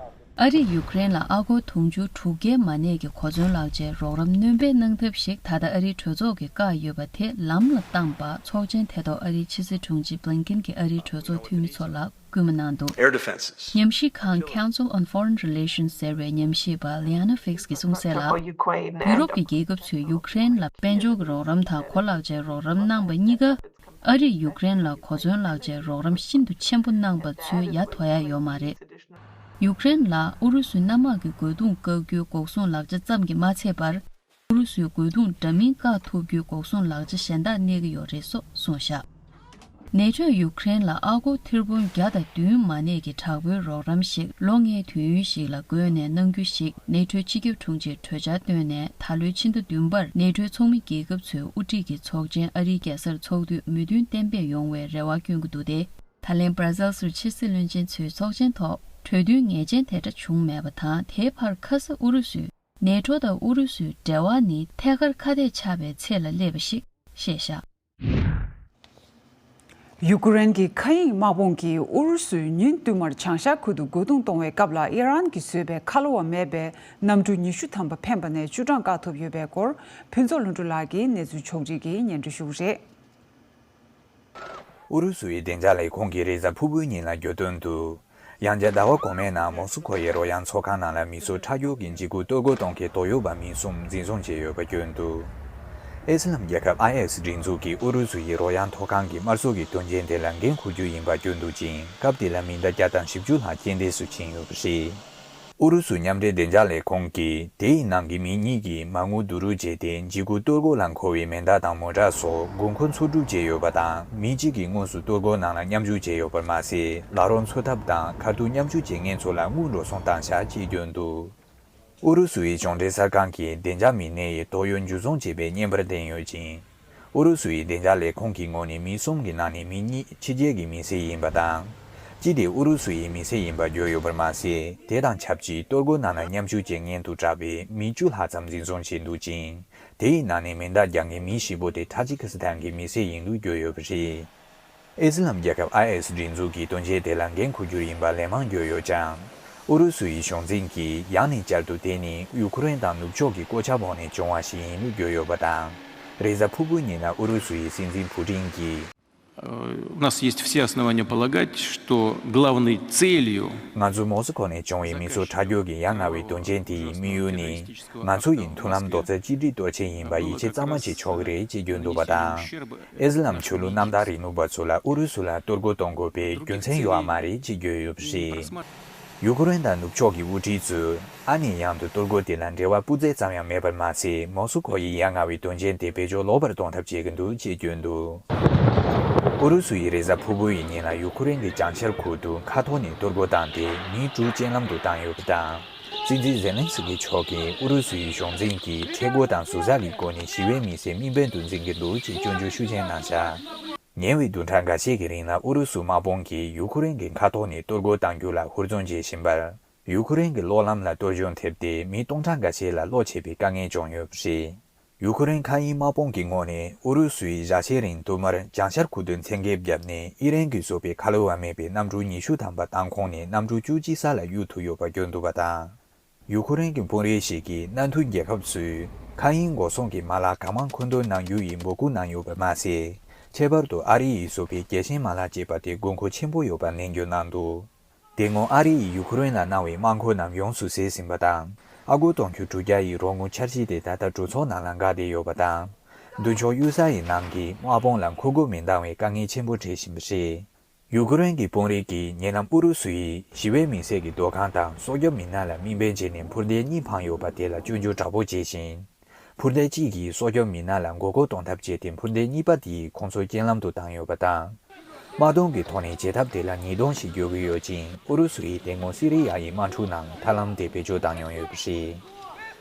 ཨ་རིས་ཡུ་ཀེ་རེན་ལ་ཨ་སྒོར་དུང་ཕྱུར་དྲུག་བརྒྱའི་མ་གནས་ཀྱི་གོ་མཚོན་ལག་ཆའི་རོགས་རམ་སྣོན་སྤེལ་གནང་ཐབས་ཤིག་ད་ལྟ་ཨ་རིའི་གྲོས་ཚོགས་ཀྱིས་བཀག་ཡོད་པ་དེ་ལམ་ལ་བཏང་བར། ཚོགས་ཆེན་དེ་ཐོག་ཨ་རིའི་ཕྱི་སྲིད་དྲུང་ཆེ་Blinken གྱིས་ཨ་རིའི་གྲོས་ཚོགས་འཐུས་མི་ཚོ་ལ་སྐུལ་མ་གནང་འདུག Air defenses. ཉམས་ཞིབ་ཁང་Council on Foreign Relations ཟེར་བའི་ཉམས་ཞིབ་པ་Liana Fix གྱིས་གསུངས་གསལ་ལ། ཡུ་རོབ་ཀྱི་རྒྱལ་ཁབ་ཚོས་ཡུ་ཀེ་རེན་ལ་དཔལ་འབྱོར་གྱི་རོགས་རམ་དང་གོ་ལག་ཆའི་རོགས་རམ་གནང་བ་གཉིས་ཀ་ཨ་རིས་ཡུ་ཀེ་རེན་ལ་གོ་མཚོན་ལག་ཆའི་རོགས་རམ་ཤིན་ཏུ་ཆེན་པོ་གནང་བ་ཚོའི་ཡ་དོ་ཡ་ཡོད་མ་རེད། ཡུ་ཀེ་རེན་ལ་ཨུ་རུ་སུའི་གནམ་དམག་གི་རྒོལ་རྡུང་བཀག་རྒྱུའི་འགོག་སྲུང་ལག་ཆ་ཙམ་གྱིས་མ་ཚད་པར། ཨུ་རུ་སུའི་རྒོལ་རྡུང་འདྲ་མིན་བཀག་ཐུབ་རྒྱུའི་འགོག་སྲུང་ལག་ཆ་གཞན་དག་གནས་ཀྱི་ཡོད་རེད་སོགས་གསུངས་བཞག་ནེ་ཊོས་ཡུ་ཀེ་རེན་ལ་ཨ་སྒོར་ཐེར་འབུམ་བརྒྱ་དང་བདུན་མ་གནས་ཀྱི་དྲག་པོའི་རོགས་རམ་ཞིག་ལོ་ལྔའི་དུས་ཡུན་ཞིག་ལ་བགོས་ནས་གནང་རྒྱུ་ཞིག་ནེ་ཊོའི་སྤྱི་ཁྱབ་དྲུང་ཆེས་གྲོས་འཆར་བཏོན་ནས། ད་ལོའི་ཕྱི་ཟླ་བདུན་པར་ནེ་ཊོའི་ཚོགས་མི་རྒྱལ་ཁབ་ཚོའི་དབུ་ཁྲིད་ཀྱི་ཚོགས་ཆེན་ཨ་རིའི་རྒྱལ་སར་འཚོགས་དུས་མོས་མཐུན་གཏན་འབེབས་ཡོང་བའི་རེ་བ་བསྐྱོན་གྱི་འདུག་སྟེ། ད་ལན་Brussels རུ་ཕྱི་སྲིད་བློན་ཆེན་ཚོའི་ཚོགས་ཆེན་ཐོག་གྲོས་མཐུན་ངེས་ཅན་དེ་འདྲ་བྱུང་མེད་པ་དང་། དེའི་བར་ཁ་ས་ཨུ་རུ་སུས་ནེ་ཊོ་དང་ཨུ་རུ་སུའི་འབྲེལ་བ་ནི་ཐད་ཀར་ཁ་གཏད་ཆགས་པའི་ཚད་ལ་སླེབས་པ་ཞིག་བཤད་བཞག་ཡུ་ཀེ་རེན་གྱི་མཁའ་དབྱིངས་དམག་དཔུང་གིས་ཨུ་རུ་སུས་ཉིན་བསྟུད་མར་བྱང་ཤར་ཁུལ་དུ་རྒོལ་རྡུང་གཏོང་བའི་སྐབས་ལ། ཨི་རན་གྱིས་བཟོས་པའི་ཁ་ལོ་བ་མེད་པའི་གནམ་གྲུ་ཉི་ཤུ་ཐམ་པ་འཕེན་པ་ནས་བཅུ་གྲངས་བཀག་ཐུབ་ཡོད་པའི་སྐོར། ཕུན་ཚོགས་ལྷུན་གྲུབ་ལགས་ཀྱིས་གནས་ཚུལ་ཕྱོགས་སྒྲིག་གིས་སྙན་སྒྲོན་ཞུ་གི་རེད། ཨུ་རུ་སུའི་བདེ་འཇགས་ལས་ཁུངས་ཀྱིས་རེས་གཟའ་ཕུར་བུའི་ཉིན་ལ་བརྗོད་དོན་དུ། ཡང་བསྐྱར་ཟླ་བ་གོང་མའི་ནང་མོ་སི་ཁོ་ཡི་རོགས་ཡང་ཚོགས་ཁང་ནང་ལ་མི་གསོད་ཁྲག་སྦྱོར་གྱི་འཇིགས་སྐུལ་གཏོར་རྒོལ་གཏོང་མཁན་དོགས་ཡོད་པ་མི་གསུམ་འཛིན་བཟུང་བྱས་ཡོད་པ་བསྐྱོན་འདུག་ཨེ་སི་ལམ་རྒྱལ་ཁབ་ཨའི་ཨེ་སི་སྒྲིག་འཛུགས་ཀྱིས་ཨུ་རུ་སུ་ཡི་རོགས་ཡང་ཐོག་ཁང་གི་དམར་གསོད་ཀྱི་དོན་རྐྱེན་དེ་ལ་འགན་འཁུར་རྒྱུ་ཡིན་པ་བསྐྱོན་འདུག་ཅིང་། སྐབས་དེ་ལ་མི་ཟླ་བརྒྱ་དང་བཞི་བཅུ་ལྷག་རྐྱེན་འདས་སུ་ཕྱིན་ཡོད་པ་རེད། ཨུ་རུ་སུ་མཉམ་འབྲེལ་བདེ་འཇགས་ལས་ཁུངས་ཀྱིས་དེའི་ནང་གི་མི་གཉིས་ཀྱིས་མ་དངུལ་བསྡུ་རུབ་བྱས་ཏེ། འཇིགས་སྐུལ་གཏོར་རྒོལ་ལ་མཁོ་བའི་མེ་མདའ་དང་མོ་ཊ་སོགས་དགོས་མཁོ་འཚོལ་སྒྲུབ་བྱས་ཡོད་པ་དང་། མི་གཅིག་གིས་དངོས་སུ་གཏོར་རྒོལ་ནང་ལ་མཉམ་ཞུགས་བྱས་ཡོད་པར་མ་ཟད། ལག་རོགས་འཚོལ་ཐབས་དང་ཁ་ཐུག་མཉམ་ཞུགས་བྱེད་མཁན་ཚོ་ལ་དངུལ་འགྲོ་སོང་བཏང་བཞག་ཅེས་བསྐྱོན་འདུག་ཨུ་རུ་སུའི་གཞུང་འབྲེལ་གསར་ཁང་གིས་བདེ་འཇགས་མི་སྣ་ཡི་དོགས་ཡོད་འཇུ་བཟུང་བྱས་པའི་བརྙན་པར་བསྟན་ཡོད་ཅིང་། ཨུ་རུ་སུའི་བདེ་འཇགས་ལས་ཁུངས་ཀྱི་ངོས་ནས་མི་གསུམ་གྱི་ནང་ནས་མི་གཉིས་ཕྱི་རྒྱལ་གྱི་མི་སེར་ཡིན་པ་དང་། གཅིག་དེ་ཨུ་རུ་སུ་ཡི་མི་སེར་ཡིན་པ་བརྗོད་ཡོད་པར་མ་ཟད། དེ་དང་ཆབས་ཅིག་གཏོར་རྒོལ་ནང་ལ་མཉམ་ཞུགས་བྱེད་མཁན་དུ་གྲགས་པའི་མི་བཅུ་ལྷག་ཙམ་འཛིན་བཟུང་བྱས་འདུག་ཅིང་། དེའི་ནང་ནས་མེ་མདའ་རྒྱག་མཁན་མི་བཞི་པོ་དེ་ཐ་ཇི་ཁི་སི་ཐན་གྱི་མི་སེར་ཡིན་ལུགས་བརྗོད་ཡོད་པ་རེད། ཨི་སི་ལམ་རྒྱལ་ཁབ་ཨའི་ཨེ་སི་སྒྲིག་འཛུགས་ཀྱིས་དོན་ཆེན་དེ་ལ་འགན་འཁུར་རྒྱུ་ཡིན་པ་ལན་མང་བརྗོད་ཡོད་ཀྱང་། ཨུ་རུ་སུ་ཡི་གཞུང་འཛིན་གྱིས་ཡང་ནས་བསྐྱར་དུ་དེ་ནི་ཡུ་ཁུ་རེན་དང་ནུབ་ཕྱོགས་ཀྱི་བཀོད་ཁྱབ་འོག་ནས་བྱུང་བ་ཞིག་ཡིན་ལུགས་བརྗོད་ཡོད་པ་དང་། རེས་གཟའ་ཕུར་བུའི་ཉིན་ལ་ཨུ་རུ་སུ་ཡི་སྲིད་འཛིན་ཕུ་ཏིན་གྱིས། Э, У нас есть все основания полагать, что главной целью ང་ཚོ་མོ་སི་ཁོ་ནས་བྱུང་བའི་མི་གསོད་ཁྲག་སྦྱོར་གྱི་ཡ་ང་བའི་དོན་རྐྱེན་དེའི་དམིགས་ཡུལ་ནི། ང་ཚོ་ཡི་མཐུན་ལམ་རྡོག་རྩ་གཅིག་སྒྲིལ་གཏོར་ཆེན་ཡིན་པ་ཡིད་ཆེས་གཙང་མ་བྱེད་ཆོག་གི་རེད་ཅེས་བརྗོད་འདུག་པ་དང་། ཨི་སི་ལམ་ཆོས་ལུགས་གནམ་བདག་རིང་ལུགས་པ་ཚོ་ལ་ཨུ་རུ་སུ་ལ་གཏོར་རྒོལ་གཏོང་དགོས་པའི་རྒྱུ་མཚན་ཡོད་པ་མ་རེད་ཅེས་བརྗོད་ཡོད་པ་རེད། ཡུ་ཁུ་རེན་དང་ནུབ་ཕྱོགས་ཀྱི་དབུ་ཁྲིད་ཚོས་ཨ་ནེ་ཡང་དུ་གཏོར་རྒོལ་དེ་ལ་འབྲེལ་བ་སྤུས་ཚད་ཙམ་ཡང་མེད་པར་མ་ཟད། མོ་སི་ཁོ་ཡི་ཡ་ང་བའི་དོན་རྐྱེན་དེ་བེད་སྤྱོད་ལོག་པར་གཏོང་ཐབས་བྱེད་ཀྱི་འདུག་ཅེས་བརྗོད་འདུག་ཨུ་རུ་སུ་ཡི་རེས་གཟའ་ཕུར་བུ་ཡི་ཉིན་ལ་ཡུ་ཁུ་རེན་གྱི་བྱང་ཤར་ཁུལ་དུ་མཁའ་ཐོག་ནས་གཏོར་རྒོལ་བཏང་སྟེ་མི་དྲུག་རྐྱེན་ལམ་དུ་བཏང་ཡོད་པ་དང་། སྲིད་འཛིན་ཛེ་ལན་སི་ཀི་མཆོག་གིས་ཨུ་རུ་སུ་ཡི་གཞུང་འཛིན་གྱིས་ཁྲལ་དགོད་དང་ཟུར་ཟ་གི་སྒོ་ནས་ཞི་བའི་མི་སེར་དམིགས་འབེན་དུ་འཛིན་གྱི་འདུག་ཅེས་སྐྱོན་བརྗོད་ཤུགས་ཆེན་གནང་བཞག་ཉེ་བའི་བདུན་ཕྲག་འགའ་ཤས་ཀྱི་རིང་ལ་ཨུ་རུ་སུ་དམག་དཔུང་གིས་ཡུ་ཁུ་རེན་གྱི་མཁའ་ཐོག་ནས་གཏོར་རྒོལ་གཏང་རྒྱུ་ལ་ཧུར་བརྩོན་བྱེད་བཞིན་པར། ཡུ་ཁུ་རེན་གྱི་གློག་ལམ་ལ་གཏོར་སྐྱོན་ཐེབས་ཏེ་མི་སྟོང་ཕྲག་འགའ་ཤས་ལ་གློ་ཆད་པའི་དཀའ་ངལ་བྱུང་ཡོད་པ་རེད། ཡུ་ཁུ་རེན་མཁའ་དབྱིངས་དམག་དཔུང་གི་ངོས་ནས་ཨུ་རུ་སུའི་བརྒྱ་ཆའི་རིང་དུ་མར་བྱང་ཤར་ཁུལ་དུ་མཚན་འགེབས་བརྒྱབ་ནས་ཨི་རན་གྱིས་བཟོས་པའི་ཁ་ལོ་བ་མེད་པའི་གནམ་གྲུ་ཉི་ཤུ་ཐམ་པ་མདང་དགོང་ནས་གནམ་གྲུ་བཅུ་གཅིག་ས་ལ་གཡུག་ཐུབ་ཡོད་པ་བརྗོད་འདུག་པ་དང་། ཡུ་ཁུ་རེན་གྱི་དཔོན་རིགས་ཤིག་གིས་མནའ་མཐུན་རྒྱལ་ཁབ་ཚོས་མཁའ་དབྱིངས་འགོག་སྲུང་གི་མ་ལག་གང་མང་མཁོ་འདོན་གནང་རྒྱུ་ཡི་འབོད་སྐུལ་གནང་ཡོད་པ་མ་ཟད། ཁྱད་པར་དུ་ཨ་རི་ཡིས་བཟོས་པའི་རྒྱལ་ཞེན་མ་ལག་ཅེས་པ་དེ་དགོས་མཁོ་ཆེན་པོ་ཡོད་པ་ནན་བརྗོད་གནང་འདུག་དེ་སྔོན་ཨ་རི་ཡིས་ཡུ་ཁུ་རེན་ལ་གནང་བའི་དམག་མཁོ་རྣམས་ཡོངས་སུ་ཟད་ཟིན་པ་དང་། ཨ་སྒོར་དུང་ཕྱུར་དྲུག་བརྒྱ་ཡི་རོགས་དངུལ་འཆར་གཞི་དེ་ད་ལྟ་གྲོས་ཚོགས་ནང་ལ་འགག་བསྡད་ཡོད་པ་དང་། མདུན་ཕྱོགས་གཡུལ་ས་ཡི་ནང་གི་དམག་དཔུང་ལ་མཁོ་དགོས་མི་འདང་བའི་དཀའ་ངལ་ཆེན་པོ་འཕྲད་བཞིན་པ་རེད། ཡུ་ཁུ་རེན་གྱི་དཔོན་རིགས་ཀྱིས་ཉེ་ལམ་ཨུ་རུ་སུ་ཡིས་ཞི་བའི་མི་སེར་གྱི་སྡོད་ཁང་དང་སྲོག་སྐྱོབ་མི་སྣ་ལ་དམིགས་འབེན་བྱས་ནས་འཕུར་མདེལ་གཉིས་འཕངས་ཡོད་པ་དེ་ལ་སྐྱོན་བརྗོད་དྲག་པོ་བྱས་ཤིང་། འཕུར་མདེལ་གཅིག་གིས་སྲོག་སྐྱོབ་མི་སྣ་ལ་མགོ་སྐོར་གཏོང་ཐབས་བྱས་ཏེ་འཕུར་མདེལ་གཉིས་པ་དེས་ཁོང་ཚོ་རྐྱེན་ལམ་དུ་བཏང་ཡོད་པ་དང་། དམག་དོན་གྱི་ཐོག་ནས་བྱེད་ཐབས་དེ་ལ་ཉེས་རྡུང་ཞིག་བརྒྱབ་ཀྱི་ཡོད་ཅིང་ཨུ་རུ་སུ་ཡིས་དེ་སྔོན་སི་རི་ཡ་ཡི་དམག་འཁྲུག་ནང་ཐབས་ལམ་དེ་བེད་སྤྱོད་བཏང་མྱོང་ཡོད་པ་རེད།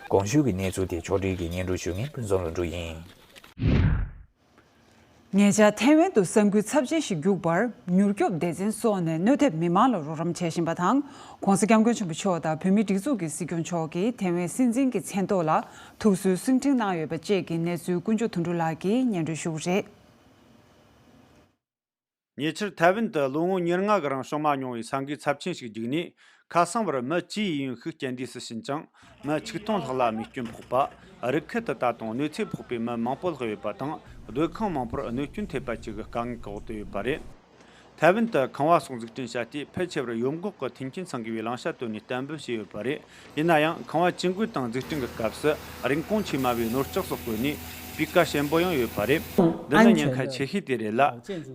གོང་ཞུས་ཀྱི་གནས་ཚུལ་དེ་ཕྱོགས་སྒྲིག་གིས་སྙན་སྒྲོན་ཞུ་མཁན་ཕུན་ཚོགས་ལྷུན་གྲུབ་ཡིན། ཉེ་ཆར་ཐའེ་ཝན་དུ་ས་འགུལ་ཚབས་ཆེན་ཞིག་བརྒྱུགས་པར་མྱུར་སྐྱོབ་སྡེ་ཚན་སོགས་ནས་གནོད་ཐེབས་མི་མང་ལ་རོགས་རམ་བྱེད་བཞིན་པ་དང་། ྋགོང་ས་ྋསྐྱབས་མགོན་ཆེན་པོ་མཆོག་དང་བོད་མིའི་སྒྲིག་འཛུགས་ཀྱི་སྲིད་སྐྱོང་མཆོག་གིས་ཐའེ་ཝན་སྲིད་འཛིན་གྱི་མཚན་ཐོག་ལ་ཐུགས་གསོའི་གསུང་འཕྲིན་གནང་ཡོད་པ་བཅས་ཀྱི་གནས་ཚུལ་ཀུན་སྐྱོད་དོན་གྲུབ་ལགས་ཀྱིས་སྙན་སྒྲོན་ཞུ་གི་རེད། ཉེ་ཆར་ཐའེ་ཝན་དུ་ལོ་ངོ་ཉེར་ལྔ་གི་རིང་བྱུང་མ་མྱོང་བའི་ས་འགུལ་ཚབས་ཆེན་ཞིག་བརྒྱུགས་ནས། ཁ་སང་བར་མི་ཅི་ཡིས་ཡོང་ཤུགས་རྐྱེན་འདས་སུ་ཕྱིན་ཅིང་། མི་ཆིག་སྟོང་ལྷག་ལ་རྨས་སྐྱོན་ཕོག་པ། རི་ཁུལ་དུ་ད་དུང་གནོད་འཚེ་ཕོག་པའི་མི་མང་པོ་ལྷག་ཡོད་པ་དང་། སྡོད་ཁང་མང་པོར་གནོད་སྐྱོན་ཐེབས་པ་བཅས་ཀྱི་དཀའ་ངལ་གྱི་འོག་ཏུ་ཡོད་པ་རེད། ཐའེ་ཝན་དུ་ཁང་བ་སོགས་འཛུགས་སྐྲུན་བྱ་དུས་ཕལ་ཆེ་བར་ཡོམ་འགོག་གི་མཐུན་རྐྱེན་ཚང་དགོས་པའི་བླང་བྱ་བཏོན་ནས་གཏན་འབེབས་བྱས་ཡོད་པ་རེད། ཡིན་ན་ཡང་ཁང་བ་ཇུས་འགོད་དང་འཛུགས་སྐྲུན་གྱི་སྐབས་སུ་རིན་གོང་ཆེས་དམའ་བའི་ནོར་ལྕགས་སོགས་བཀོལ་ནས་སྤུས་ཀ་ཞན་པོ་ཡང་ཡོད་པ་རེད། འདི་ནི་ཉེན་ཁ་ཆེ་ཤོས་དེ་རེད་ལ།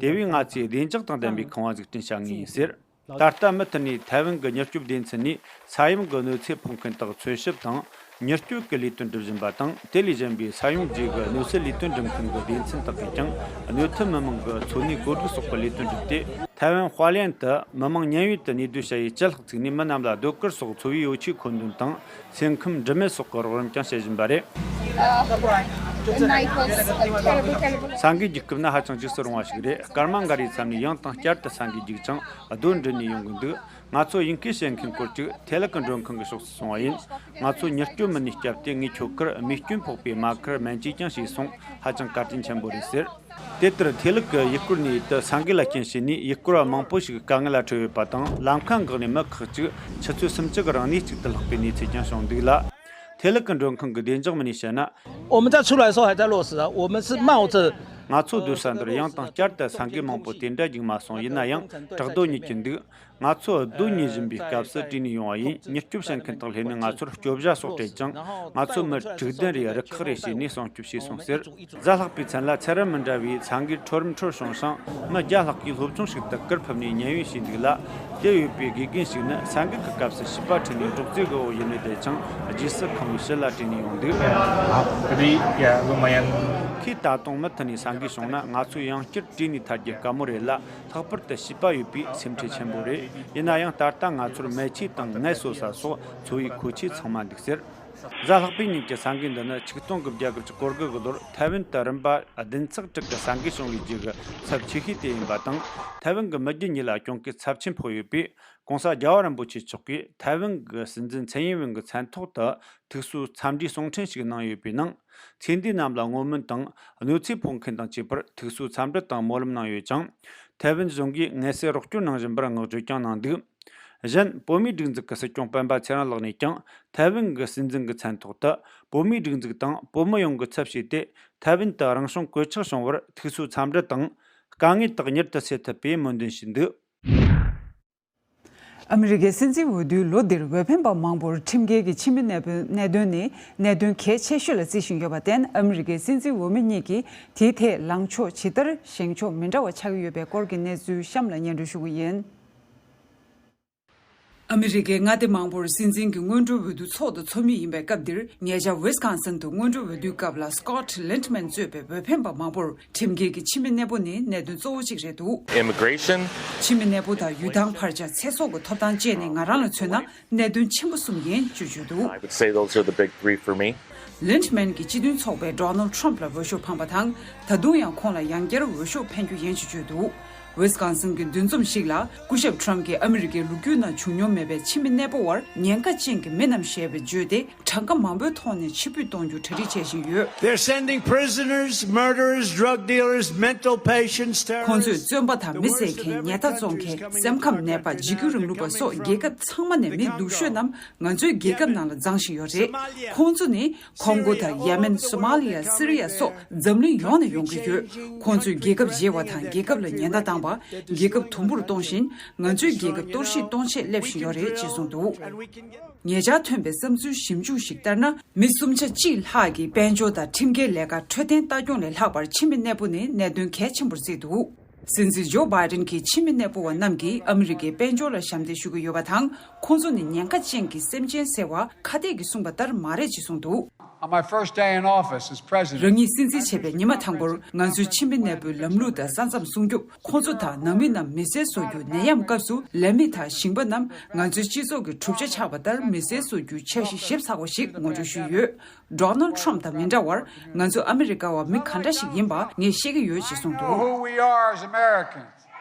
དེ་བས་ང་ཚོས་བདེ་འཇགས་དང་ལྡན་པའི་ཁང་བ་འཛུགས་སྐྲུན་བྱ་ངེས་ཡིན་ཟེར། ད་ལྟ་མུ་མཐུད་ནས་ཐའེ་ཝན་གྱི་མྱུར་སྐྱོབ་སྡེ་ཚན་ནས་ས་ཡོམ་གྱི་གནོད་འཚེ་ཕོག་མཁན་དག་འཚོལ་ཞིབ་དང་མྱུར་སྐྱོབ་ཀྱི་ལས་དོན་སྒྲུབ་བཞིན་པ་དང་། དེ་ལས་གཞན་པའི་ས་ཡོམ་རྗེས་ཀྱི་གནོད་སེལ་ལས་དོན་སྒྲུབ་མཁན་གྱི་སྡེ་ཚན་དག་གིས་ཀྱང་གནོད་ཐེབས་མི་མང་གི་འཚོ་གནས་བཀོད་སྒྲིག་སོགས་ཀྱི་ལས་དོན་བསྒྲུབས་ཏེ། ཐའེ་ཝན་ཧྭ་ལན་དུ་མི་མང་མཉམ་ཡོད་དུ་གནས་སྡོད་བྱ་ཡུལ་བཅུ་ལྷག་བཙུགས་ནས། མི་རྣམས་ལ་སྡོད་གུར་སོགས་འཚོ་བའི་ཡོ་ཆས་མཁོ་འདོན་དང་། སེམས་ཁམས་འདྲི་མེད་སོགས་ཀྱི་རོགས་རམ་ཀྱང་བྱེད་བཞིན་པ་རེད། ས་འགུལ་རྒྱུག་སྐབས་ནི་ཧ་ཅང་འཇིགས་སུ་རུང་བ་ཞིག་རེད། སྐར་མ་འགའ་རེའི་མཚམས་ནས་ཡང་དང་བསྐྱར་དུ་ས་འགུལ་རྒྱུག་ཅིང་། རྡོ་འདྲེན་ནས་ཡོང་གི་འདུག་ང་ཚོ་དབྱིན་སྐད་བཤད་མཁན་སྐོར་ཅིག་ཐེ་ལི་ཀི་མགྲོན་ཁང་གི་ཕྱོགས་སུ་སོང་བ་ཡིན། ང་ཚོ་མྱུར་སྐྱོབ་མི་སྣས་བསྐྱབས་ཏེ། ངས་ཁྱོད་ཀར་རྨས་སྐྱོན་ཕོག་པའི་རྨ་ཁར་སྨན་བཅོས་ཀྱང་བྱས་སོང་། ཧ་ཅང་བཀའ་དྲིན་ཆེན་པོ་རེད་ཟེར། དེ་ལྟར་ཐེ་ལི་ཀི་ཡུལ་སྐོར་ནས་ཡུལ་དུ་ས་འགུལ་ལ་རྐྱེན་བྱས་ནས། ཡུལ་སྐོར་བ་མང་པོ་ཞིག་དཀའ་ངལ་ལ་འཕྲད་ཡོད་པ་དང་། ལམ་ཁ་འགག་ནས་མི་ཁག་ཅིག་ཆུ་ཚོད་སུམ་ཅུ་གི་རིང་གནས་གཅིག་ཏུ་ལྷག་པའི་གནས་ཚུལ་ཀྱང་བྱུང་འདུག་ལ། ཐེ་ལི་ཀི་མགྲོན་ཁང་གི་བདེ་འཇགས་མི་སྣས་བཤད་ན། 我们在出来的时候还在落实啊，我们是冒着 ང་ཚོ་སྡོད་ས་འདིར་ཡང་དང་བསྐྱར་དུ་ས་འགུལ་མང་པོ་དེ་འདྲ་རྒྱུག་མ་སོང་། ཡིན་ན་ཡང་། བྲག་རྡོ་རྙེད་ཀྱི་འདུག་ང་ཚོ་རྡོ་རྙེད་བཞིན་པའི་སྐབས་སུ་བྲོས་ནས་ཡོང་བ་ཡིན། མྱུར་སྐྱོབ་བྱེད་མཁན་དག་སླེབས་ནས་ང་ཚོར་སྐྱོབ་བྱ་སོགས་སྤྲད་ཅིང་། ང་ཚོ་མི་དྲུག་བདུན་རེ་རུ་ཁག་རེ་བྱས་ནས་སྲུང་སྐྱོབ་བྱས་སོང་ཟེར། གཟའ་ལྷག་པའི་མཚན་ལ་ཚད་རིམ་མི་འདྲ་བའི་ས་འགུལ་འཕྲོར་འཕྲོར་བྱུང་ཞིང་། མི་བརྒྱ་ལྷག་གིས་སློབ་ཆུང་ཞིག་ཏུ་གུར་ཕུབ་ནས་ཉལ་ཡོད་བྱས་འདུག་ལ། དེར་ཡོད་པའི་དགེ་རྒན་ཞིག་ནི་ས་འགུལ་གྱི་སྐབས་སུ་བྱིས་པ་ཁྲིད་ནས་འབྲོག་རྫས་ཀྱི་འོག་ཡུལ་ནས་བསྡད་ཅིང་། རྗེས་སུ་ཁོང་མོའི་ཕྱི་ལ་བྲོས་ནས་ཡོང་འདུག་ཁོས་ད་དུང་མུ་མཐུད་ནས་ས་འགུལ་བྱུང་ན་ང་ཚོས་ཡང་བསྐྱར་བྲོས་ནས་ཐར་རྒྱུ་དཀའ་མོ་རེད་ལ། ལྷག་པར་དུ་བྱིས་པ་ཡོད་པས་སེམས་ཁྲལ་ཆེན་པོ་རེད། ཡིན་ན་ཡང་ད་ལྟ་ང་ཚོར་མལ་ཆས་དང་ངལ་གསོ་ས་སོགས་འཚོ་བའི་མཁོ་ཆས་ཚང་མ་འདུག་ཟེར། གཟའ་ལྷག་པའི་ཉིན་གྱི་ས་འགུལ་འདི་ནི་ཆིག་སྟོང་དགུ་བརྒྱ་དགུ་བཅུ་གོ་དགུ་གི་ལོར་ཐའེ་ཝན་དུ་རིམ་པ་བདུན་ཚེག་དྲུག་གི་ས་འགུལ་བྱུང་བའི་རྗེས་ཀྱི་ཚབས་ཆེ་ཤོས་དེ་ཡིན་པ་དང་། ཐའེ་ཝན་གྱི་མི་རྒྱུ་གཉིས་ལ་གྱོང་གུད་ཚབས་ཆེན་ཕོག་ཡོད་པས། ྋགོང་ས་རྒྱལ་བ་རིན་པོ་ཆེ་མཆོག་གིས་ཐའེ་ཝན་གྱི་སྲིད་འཛིན་ཚེ་ཡིན་ཝེན་གྱི་མཚན་ཐོག་ཏུ་ཐུགས་གསོའི་འཚམས་འདྲིའི་གསུང་འཕྲིན་ཞིག་གནང་ཡོད་པའི་ནང་། ཚེ་འདས་རྣམས་ལ་བསྔོ་སྨོན་དང་། གནོད་འཚེ་ཕོག་མཁན་དང་བཅས་པར་ཐུགས་གསོའི་འཚམས་འདྲི་དང་སྨོན་ལམ་གནང་ཡོད་ཅིང་། ཐའེ་ཝན་གཞུང་གིས་ངལ་སེལ་རོགས་སྐྱོར་གནང་བཞིན་པར་བསྔགས་བརྗོད་ཀྱང་གནང་འདུག་གཞན། བོད་མིའི་སྒྲིག་འཛུགས་ཀྱི་སྲིད་སྐྱོང་སྤེན་པ་ཚེ་རིང་ལགས་ནས་ཀྱང་། ཐའེ་ཝན་གྱི་སྲིད་འཛིན་གྱི་མཚན་ཐོག་ཏུ་བོད་མིའི་སྒྲིག་འཛུགས་དང་བོད་མི་ཡོངས་ཀྱི་ཚབ་བྱས་ཏེ། ཐའེ་ཝན་དུ་རང་བྱུང་གོད་ཆག་བྱུང་བར་ཐུགས་གསོའི་འཚམས་འདྲི་དང་། དཀའ་ངལ་དག་མྱུར་དུ་སེལ་ཐུབ་པའི་སྨོན་འདུན་ཞུས་འདུག། ཨ་མི་རི་ཀའི་སྲིད་འཛིན་འོས་བསྡུའི་ལོ་འདིར་འོས་འཕེན་པ་མང་པོར་ཁྲིམས་འགལ་གྱི་ཕྱི་མི་གནས་སྤོའི་གནད་དོན་ནི་གནད་དོན་གལ་ཆེ་ཤོས་ལ་བརྩི་བཞིན་ཡོད་པར་བརྟེན། ཨ་མི་རི་ཀའི་སྲིད་འཛིན་འོས་མི་གཉིས་ཀྱིས་དེའི་ཐད་ལངས་ཕྱོགས་ཇི་ལྟར་བཞེངས་ཕྱོགས་མི་འདྲ་བ་ཆགས་ཀྱི་ཡོད་པའི་སྐོར་གྱི་གནས་ཚུལ་གཤམ་ལ་སྙན་སྒྲོན་ཞུ་གི་ཡིན། ཨ་མི་རི་ཀའི་མངའ་སྡེ་མང་པོར་སྲིད་འཛིན་གྱི་སྔོན་འགྲོའི་འོས་བསྡུ་འཚོགས་དང་འཚོགས་མུས་ཡིན་པའི་སྐབས་འདིར། ཉེ་ཆར་ཝི་སི་ཀོན་སིན་དུ་སྔོན་འགྲོའི་འོས་བསྡུའི་སྐབས་ལ་སྐོཊ་ལིན་ཌི་མན་གཙོས་པའི་འོས་འཕེན་པ་མང་པོར་ཁྲིམས་འགལ་གྱི་ཕྱི་མི་གནས་སྤོ་ནི་གནད་དོན་གཙོ་བོ་གཅིག་རེད་འདུག། Immigration. ཕྱི་མི་གནས་སྤོ་དང་ཡུལ་ཐང་འཕར་ཆག་ཚེ་སྲོག་གི་ཐོབ་ཐང་བཅས་ནི་ང་རང་ལ་མཚོན་ན་གནད་དོན་ཆེན་པོ་གསུམ་ཡིན་ཅེས་བརྗོད་འདུག། I would say those are the big three for me. ལིན་ཌི་མན་གྱིས་སྤྱི་མཐུན་ཚོགས་པས་ཌོ་ནལ་ཌི་ཊརམ་ཕི་ལ་འོས་ཤོག་འཕངས་པ་དང་། ད་དུང་ཡང་ཁོང་ལ་ཡང་བསྐྱར་འོས་ཤོག་འཕེན་རྒྱུ་ཡིན་ཞེས་བརྗོད་འདུག། ཝི་སི་ཀོན་སིན་གྱི་འདུ་འཛོམས་ཤིག་ལ་སྐུ་ཞབས་ཊརམ་ཕི་གྱིས་ཨ་མི་རི་ཀའི་ལོ་རྒྱུས་ནང་བྱུང་མྱོང་མེད་པའི་ཕྱི་མི་གནས་སྤོ་བར་ཉེན་ཁ་ཅན་གྱི་མི་རྣམས་ཞེས་པའི་བརྗོད་དེ་གྲངས་ཀ་མང་པོའི་ཐོག་ནས་ཕྱིར་འབུད་གཏོང་རྒྱུ་གྲ་སྒྲིག་བྱེད་བཞིན་ཡོད། They're sending prisoners, murderers, drug dealers, mental patients, terrorists. ཁོང་ཚོས་བཙོན་པ་དང་མི་བསད་མཁན། ཉལ་ཐ་བཙོང་མཁན། སེམས་ཁམས་ནད་པ། འཇིགས་སྐུལ་རིང་ལུགས་པ་སོགས་རྒྱལ་ཁབ་ཚང་མ་ནས་མི་སྡུག་ཤོས་རྣམས་ང་ཚོའི་རྒྱལ་ཁབ་ནང་ལ་བརྫངས་བཞིན་ཡོད་རེད། ཁོང་ཚོ་ནི་ཁོང་གོ་དང་ཡེ་མེན། སོ་མ་ལི་ཡ། སི་རི་ཡ་སོགས་འཛམ་གླིང་ཡོངས་ནས་ཡོང་གི་ཡོད། ཁོང་ཚོས་རྒྱལ་ཁབ་བརྗེ་བ་དང་རྒྱལ་ཁབ་ལ་ཉེན་བརྡ་བཏང་པ། རྒྱལ་ཁབ་དུམ་བུར་གཏོང་བཞིན་ང་ཚོའི་རྒྱལ་ཁབ་གཏོར་བཤིག་གཏོང་ཆེད་སླེབས་བཞིན་ཡོད་རེད་ཅེས་གསུངས་འདུག། ཉེ་ཆར་ཐོན་པའི་བསམ་ཚུལ་ཞིབ་འཇུག་ཞིག་ལྟར་ན། མི་སུམ་ཆ་གཅིག་ལྷག་གིས་དཔལ་འབྱོར་དང་ཁྲིམས་འགལ་ལས་ཀ་འཕྲོད་བསྟེན་ལྟ་སྐྱོང་ལས་ལྷག་པར་ཕྱི་མི་གནས་སྤོ་ནི་གནད་དོན་གལ་ཆེན་པོར་བརྩིས་འདུག། སྲིད་འཛིན་ཇོ་བྷའི་ཌེན་གྱིས་ཕྱི་མི་གནས་སྤོ་བ་རྣམས་ཀྱིས་ཨ་མི་རི་ཀའི་དཔལ་འབྱོར་ལ་ཞབས་འདེགས་ཞུ་གི་ཡོད་པ་དང་། ཁོང་ཚོ་ནི་ཉེན་ཁ་ཅན་གྱི་སེམས་ཅན་ཟེར་བ་ཁ་གཏད་ཀྱིས་གསུངས་པ་ལྟར་མ་རེད་ཅེས་གསུངས་འདུག། On my first day in office as president, རང་ཉིད་སྲིད་འཛིན་བྱས་པའི་ཉི་མ་དང་པོར་ང་ཚོས་ཕྱི་མི་གནས་སྤོའི་ལམ་ལུགས་དང་ས་མཚམས་སྲུང་སྐྱོབ། ཁོང་ཚོ་དང་ནང་མི་རྣམས་མི་སེར་བཟོ་རྒྱུ། ནད་ཡམས་སྐབས་སུ་ལས་མི་དང་ཞིང་པ་རྣམས་ང་ཚོའི་སྤྱི་ཚོགས་ཀྱི་གྲུབ་ཆ་ཆགས་པ་ལྟར་མི་སེར་བཟོ་རྒྱུའི་འཆར་གཞི་ཞིབ་ཚགས་པ་ཞིག་ངོ་སྤྲོད་ཞུས་ཡོད། ཌོ་ནལ་ཌི་ཊརམ་ཕི་དང་མི་འདྲ་བར་ང་ཚོ་ཨ་མི་རི་ཀ་བ་མི་ག་འདྲ་ཞིག་ཡིན་པ་ངས་ཤེས་ཀྱི་ཡོད་ཅེས་གསུངས་འདུག། Who we are as Americans.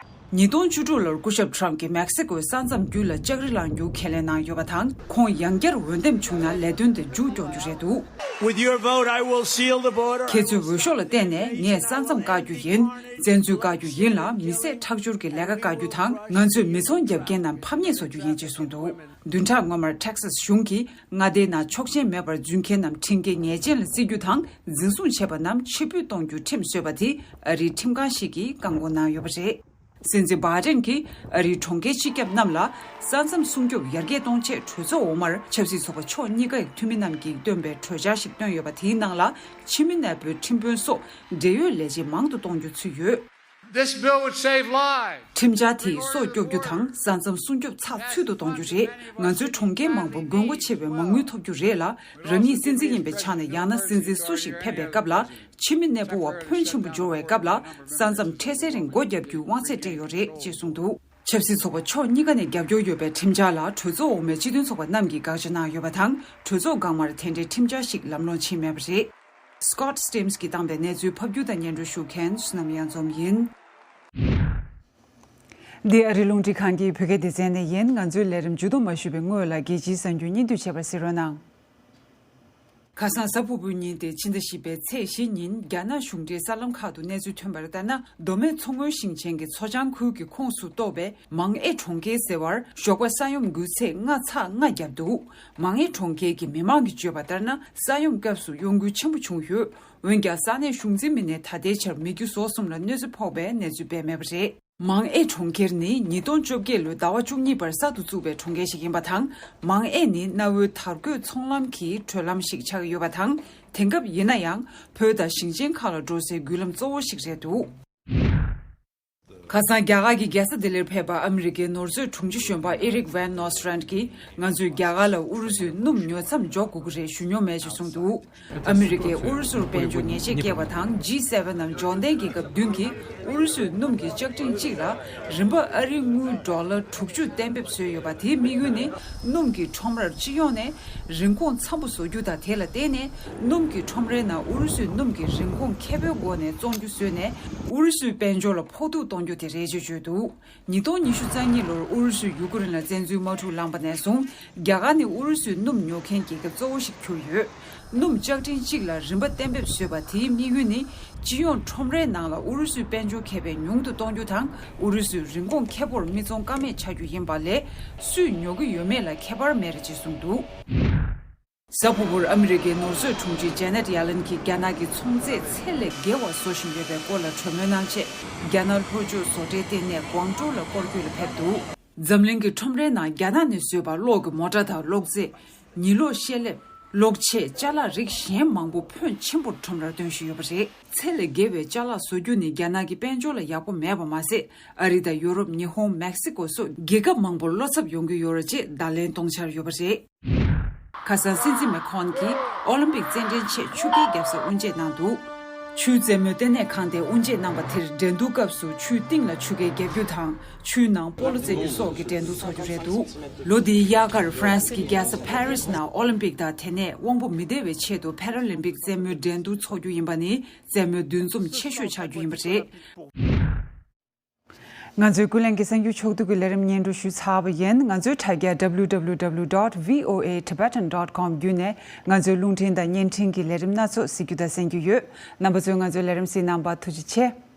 ཉིས་སྟོང་བཅུ་དྲུག་ལོར་སྐུ་ཞབས་ཊརམ་ཕི་གྱིས་མེག་སི་ཀོའི་ས་མཚམས་བརྒྱུད་ལ་ལྕགས་རི་བསླང་རྒྱུ་ཁས་ལེན་གནང་ཡོད་པ་དང་། ཁོང་ཡང་བསྐྱར་འོས་འདེམས་བྱུང་ན་ལས་དོན་དེ་མཇུག་སྐྱོང་རྒྱུ་རེད་འདུག། With your vote, I will seal the border. ཁྱེད་ཚོའི་འོས་ཤོག་ལ་བརྟེན་ནས་ངས་ས་མཚམས་བཀག་རྒྱུ་ཡིན། བཙན་འཛུལ་བཀག་རྒྱུ་ཡིན་ལ། མི་བསད་ཁྲག་སྦྱོར་གྱི་ལས་ཀ་བཀག་རྒྱུ་དང་། ང་ཚོས་མི་ཚོང་རྒྱབ་མཁན་རྣམས་ཕམ་ཉེས་བཟོ་རྒྱུ་ཡིན་ཅེས་གསུངས་འདུག། བདུན་ཕྲག་སྔོན་མར་ཊེག་སཱས་གཞུང་གིས་མངའ་སྡེའི་ནང་ཆོག་མཆན་མེད་པར་འཛུལ་མཁན་རྣམས་ཁྲིམས་འགལ་ཉེས་ཅན་ལ་བརྩི་རྒྱུ་དང་། འཛིན་བཟུང་བྱས་པ་རྣམས་ཕྱིར་འབུད་གཏོང་རྒྱུའི་ཁྲིམས་བཟོས་པ་དེ་ཨ་རིའི་ཁྲིམས་ཁང་ཞིག་གིས་བཀག་འགོག་གནང་ཡོད་པ་རེད། སྲིད་འཛིན་བྷའི་ཌེན་གྱིས་ཨ་རིའི་གྲོང་ཁྱེར་སྤྱི་ཁྱབ་རྣམས་ལ་ས་མཚམས་སྲུང་སྐྱོབ་ཡར་རྒྱས་གཏོང་ཆེད་གྲོས་ཚོགས་འོག་མར་ཆབ་སྲིད་ཚོགས་པ་ཕྱོགས་གཉིས་ཀའི་འཐུས་མི་རྣམས་ཀྱིས་བཏོན་པའི་གྲོས་འཆར་ཞིག་བཏོན་ཡོད་པ། དེའི་ནང་ལ་ཕྱི་མི་གནས་སྤོའི་ཁྲིམས་དཔོན་སོགས་འབྲེལ་ཡོད་ལས་བྱེད་མང་དུ་གཏོང་རྒྱུ་ཚུད་ཡོད། This bill would save lives. ཁྲིམས་འཆར་དེས་སྲོག་སྐྱོབ་རྒྱུ་དང་ས་མཚམས་སྲུང་སྐྱོབ་ཚགས་ཚུད་དུ་གཏོང་རྒྱུ་རེད། ང་ཚོའི་གྲོང་ཁྱེར་མང་པོ་དགོས་མཁོ་ཆེ་བའི་མ་དངུལ་ཐོབ་རྒྱུ་རེད་ལ། རང་ཉིད་སྲིད་འཛིན་ཡིན་པའི་ཆ་ནས་ཡང་ན་སྲིད་འཛིན་སུ་ཞིག་ཕེབས་པའི་སྐབས་ལ་ཕྱི་མི་གནས་སྤོ་བ་ཕོན་ཆེན་པོ་འབྱོར་བའི་སྐབས་ལ་ས་མཚམས་འཕྲལ་སེལ་རིང་སྒོ་བརྒྱབ་རྒྱུའི་དབང་ཚད་སྤྲད་ཡོད་རེད་ཅེས་གསུངས་འདུག། ཆབ་སྲིད་ཚོགས་པ་ཕྱོགས་གཉིས་ཀ་ནས་རྒྱབ་སྐྱོར་ཡོད་པའི་ཁྲིམས་འཆར་ལ་གྲོས་ཚོགས་འོག་མའི་སྤྱི་མཐུན་ཚོགས་པ་རྣམས་ཀྱིས་དགག་བྱ་གནང་ཡོད་པ་དང་། གྲོས་ཚོགས་སྒང་མར་དེ་འབྲེལ་ཁྲིམས་འཆར་ཞིག་ལམ་ལྷོང་ཕྱིན་མེད་པ་རེད། སྐོཊ་སི་ཊིམ་སི་གིས་བཏང་པའི་གནས་ཚུལ་ཕབ་སྒྱུར་དང་སྙན་སྒྲོན་ཞུ་མཁན་བསོད་ནམས་གཡང་འཛོམས་ཡིན། འདི་ཨ་རི་རླུང་འཕྲིན་ཁང་གི་བོད་སྐད་སྡེ་ཚན་ནས་ཡིན། ང་ཚོའི་ལས་རིམ་མཇུག་ཏུ་མ་ཞུས་པའི་སྔོན་ལ་རྒྱལ་སྤྱིའི་གསར་འགྱུར་སྙིང་བསྡུས་བྱེད་པར་གཟིགས་རོགས་གནང་། ཁ་སང་གཟའ་ཕུར་བུའི་ཉིན་ཏེ་ཕྱི་ཟླ་བཞི་པའི་ཚེས་བཞི་ཉིན་རྒྱ་ནག་གཞུང་འབྲེལ་གསར་ལམ་ཁག་ཏུ་གནས་ཚུལ་ཐོན་པར་ལྟར་ན། མདོ་སྨད་མཚོ་སྔོན་ཞིང་ཆེན་གྱི་མཚོ་བྱང་ཁུལ་གྱི་ཁོངས་སུ་གཏོགས་པའི་མང་ཨེ་གྲོང་ཁྱེར་ཟེར་བར་ཞོགས་པ་ས་ཡོམ་འགུལ་ཚད་ལྔ་ཚེག་ལྔ་བརྒྱབ་འདུག། མང་ཨེ་གྲོང་ཁྱེར་གྱི་མི་མང་གིས་བརྗོད་པ་ལྟར་ན། ས་ཡོམ་སྐབས་སུ་གཡོ་འགུལ་ཆེན་པོ་བྱུང་ཡོད། འོན་ཀྱང་ས་གནས་གཞུང་འཛིན་མི་སྣས་ད་ལྟའི་ཆར་མི་རྒྱུ་ཟོག་གསུམ་ལ་གནོད་འཚེ་ཕོག་པའི་གནས་ཚུལ་སྤེལ་མེད་པ་རེད། མང་ཨེ་གྲོང་ཁྱེར་ནི་ཉིས་སྟོང་བཅོ་བརྒྱད་ལོའི་ཟླ་བ་བཅུ་གཉིས་པར་གསར་དུ་བཙུགས་པའི་གྲོང་ཁྱེར་ཞིག་ཡིན་པ་དང་། མང་ཨེ་ནི་གནའ་བོའི་དར་གོས་ཚོང་ལམ་གྱི་བགྲོད་ལམ་ཞིག་ཆགས་ཡོད་པ་དང་། དེང་སྐབས་ཡིན་ན་ཡང་བོད་དང་ཞིང་ཆེན་ཁག་ལ་འགྲོ་སའི་བརྒྱུད་ལམ་གཙོ་བོ་ཞིག་རེད་འདུག། ཁ་སང་རྒྱ་གར་གྱི་རྒྱལ་ས་ལྡི་ལིར་ཕེབས་པ་ཨ་མི་རི་ཀའི་ནོར་མཛོད་དྲུང་ཆེ་གཞོན་པ་ཨེ་རིག་ཝན་ནོ་སི་ཊྲན་གྱིས། ང་ཚོས་རྒྱ་གར་ལ་ཨུ་རུ་སུའི་སྣུམ་ཉོ་མཚམས་འཇོག་དགོས་ཀྱི་རེད་ཞུ་མྱོང་མེད་ཅེས་གསུངས་འདུག། ཨ་མི་རི་ཀས་ཨུ་རུ་སུར་དཔལ་འབྱོར་ཉེས་ཆད་བཀལ་བ་དང་། ཇི་སེ་ཝན་ནམ་འབྱོར་ལྡན་རྒྱལ་ཁབ་བདུན་གྱིས་ཨུ་རུ་སུའི་སྣུམ་གྱི་ལྕགས་ཕྲེང་གཅིག་ལ་རིན་པ་ཨ་རིའི་དངུལ་ཌོ་ལར་དྲུག་ཅུ་གཏན་འབེབས་བཟོས་ཡོད་པ། དེའི་དམིགས་ཡུལ་ནི་སྣུམ་གྱི་ཁྲོམ་རར་སྤྱི་ཡོངས་ནས་རིན་གོང་འཚམ་པོ་བཟོ་རྒྱུ་དང་། དེ་ལ་བརྟེན་ནས་སྣུམ་གྱི་ཁྲོམ་རའི་ནང་ཨུ་རུ་སུའི་སྣུམ་གྱི་རིན་གོང་ཁེ་པོའི་སྒོ་ནས་བཙོང་རྒྱུ་བཟོས་ནས། ཨུ་རུ་སུའི་དཔལ་འབྱོར་ལ་ཕོག་ཐུག་གཏོང་རྒྱུ་དེ་རེད་ཅེས་བརྗོད་འདུག། ཉིས་སྟོང་ཉི་ཤུ་རྩ་གཉིས་ལོར་ཨུ་རུ་སུས་ཡུ་ཀེ་རེན་ལ་བཙན་འཛུལ་དམག་འཁྲུག་བསླངས་པ་ནས་བཟུང་། རྒྱ་གར་ནི་ཨུ་རུ་སུའི་སྣུམ་ཉོ་མཁན་རྒྱལ་ཁབ་གཙོ་བོ་ཞིག་གྱུར་ཡོད། སྣུམ་ལྕགས་ཕྲེང་གཅིག་ལ་རིན་པ་གཏན་འབེབས་བཟོས་པ་དེའི་དམིགས་ཡུལ་ནི། སྤྱི་ཡོངས་ཁྲོམ་རའི་ནང་ལ་ཨུ་རུ་སུའི་དཔལ་འབྱོར་ཁེ་ཕན་ཉུང་དུ་གཏོང་རྒྱུ་དང་། ཨུ་རུ་སུའི་རིན་གོང་ཁེ་པོར་མི་བཙོང་ཀ་མེད་ཆགས་རྒྱུ་ཡིན་པ་ལས། སུས་ཉོ་གི་ཡོད་མེད་ལ་ཁྱད་པར་མེད་རེད་ཅེས་གསུངས་འདུག། གཟའ་ཕུར་བུར་ཨ་མི་རི་ཀའི་ནོར་བཟོས་དྲུང་ཆེ་ཇེ་ནེ་ཊི་ཡ་ལན་གྱིས་རྒྱ་ནག་གི་ཚོང་རྫས་ཚད་ལས་བརྒལ་བ་བཟོ་བཞིན་ཡོད་པའི་སྐོར་ལ་གྲོས་མོལ་གནང་ཆེད། རྒྱ་ནག་ལྷོ་ཕྱོགས་བཟོ་གྲྭའི་ལྟེ་གནས་ཀོང་ཀྲོའུ་ལ་སྐོར་སྐྱོད་ལ་ཕེབས་འདུག་འཛམ་གླིང་གི་ཁྲོམ་རའི་ནང་རྒྱ་ནག་ནས་བཟོས་པ་གློག་གི་མོ་ཊ་དང་གློག་རྫས། ཉི་གློག་ཤེལ་ལེབ། གློག་ཆས། ཅ་ལག་རིགས་གཞན་མང་པོ་ཕོན་ཆེན་པོར་ཁྲོམ་རར་སྟོན་བཞིན་ཡོད་པ་རེད། ཚད་ལས་བརྒལ་བའི་ཅ་ལག་བཟོ་རྒྱུ་ནི་རྒྱ་ནག་གི་དཔལ་འབྱོར་ལ་ཡག་པོ་མེད་པ་མ་ཟད། ཨ་རི་དང་ཡོ་རོབ། ཉི་ཧོང་། མེག་སི་ཀོ་སོགས་རྒྱལ་ཁབ་མང་པོར་བློ་འཚབ་ཡོང་གི་ཡོད་རེད་ཅེས་བརྡ་ལན་གཏོང་འཆར་ཡོད་པ་རེད། ཁ་སང་སྲིད་འཛིན་མེ་ཁོན་གྱིས་ཨོ་ལིམ་པིག་རྩེད་འགྲན་ཆེད་ཆུ་རྐྱལ་བརྒྱབ་སར་དབུ་འབྱེད་གནང་འདུག་ཆུའི་རྩེད་མོའི་ལྟེ་གནས་ཁང་དེར་དབུ་འབྱེད་གནང་པ་དེར་འགྲན་བསྡུར་སྐབས་སུ་ཆུའི་གཏིང་ལ་ཆུ་རྐྱལ་བརྒྱབ་རྒྱུ་དང་། ཆུའི་ནང་སྤོ་ལོ་རྩེད་རྒྱུ་སོགས་ཀྱི་འགྲན་བསྡུར་འཚོགས་རྒྱུ་རེད་འདུག་ལོ་འདིའི་དབྱར་ཁར་ཧྥ་རན་སི་གི་རྒྱལ་ས་ཕ་རི་སི་ནང་ཨོ་ལིམ་པིག་དང་དེ་ནས་དབང་པོ་མི་བདེ་བའི་ཆེད་དུ་ཕ་ར་ལིམ་པིག་རྩེད་མོའི་འགྲན་བསྡུར་འཚོགས་རྒྱུ་ཡིན་པ་ནི་རྩེད་མོའི་འདུ་འཛོམས་ཆེ་ཤོས་ཆགས་རྒྱུ་ཡིན་པ་རེད། ང་ཚོའི་ཀུན་གླེང་གི་གསར་འགྱུར་ཕྱོགས་བསྡུས་ཀྱི་ལས་རིམ་སྙན་སྒྲོན་ཞུས་ཚར་བ་ཡིན། ང་ཚོའི་དྲ་རྒྱ་W W W dot V O A Tibetan dot com བརྒྱུད་ནས་ང་ཚོའི་རླུང་འཕྲིན་དང་བརྙན་འཕྲིན་གྱི་ལས་རིམ་སྣ་ཚོགས་གཟིགས་རྒྱུ་དང་གསན་རྒྱུ་ཡོད། རྣམ་པ་ཚོས་ང་ཚོའི་ལས་རིམ་གཟིགས་གནང་བར་ཐུགས་རྗེ་ཆེ།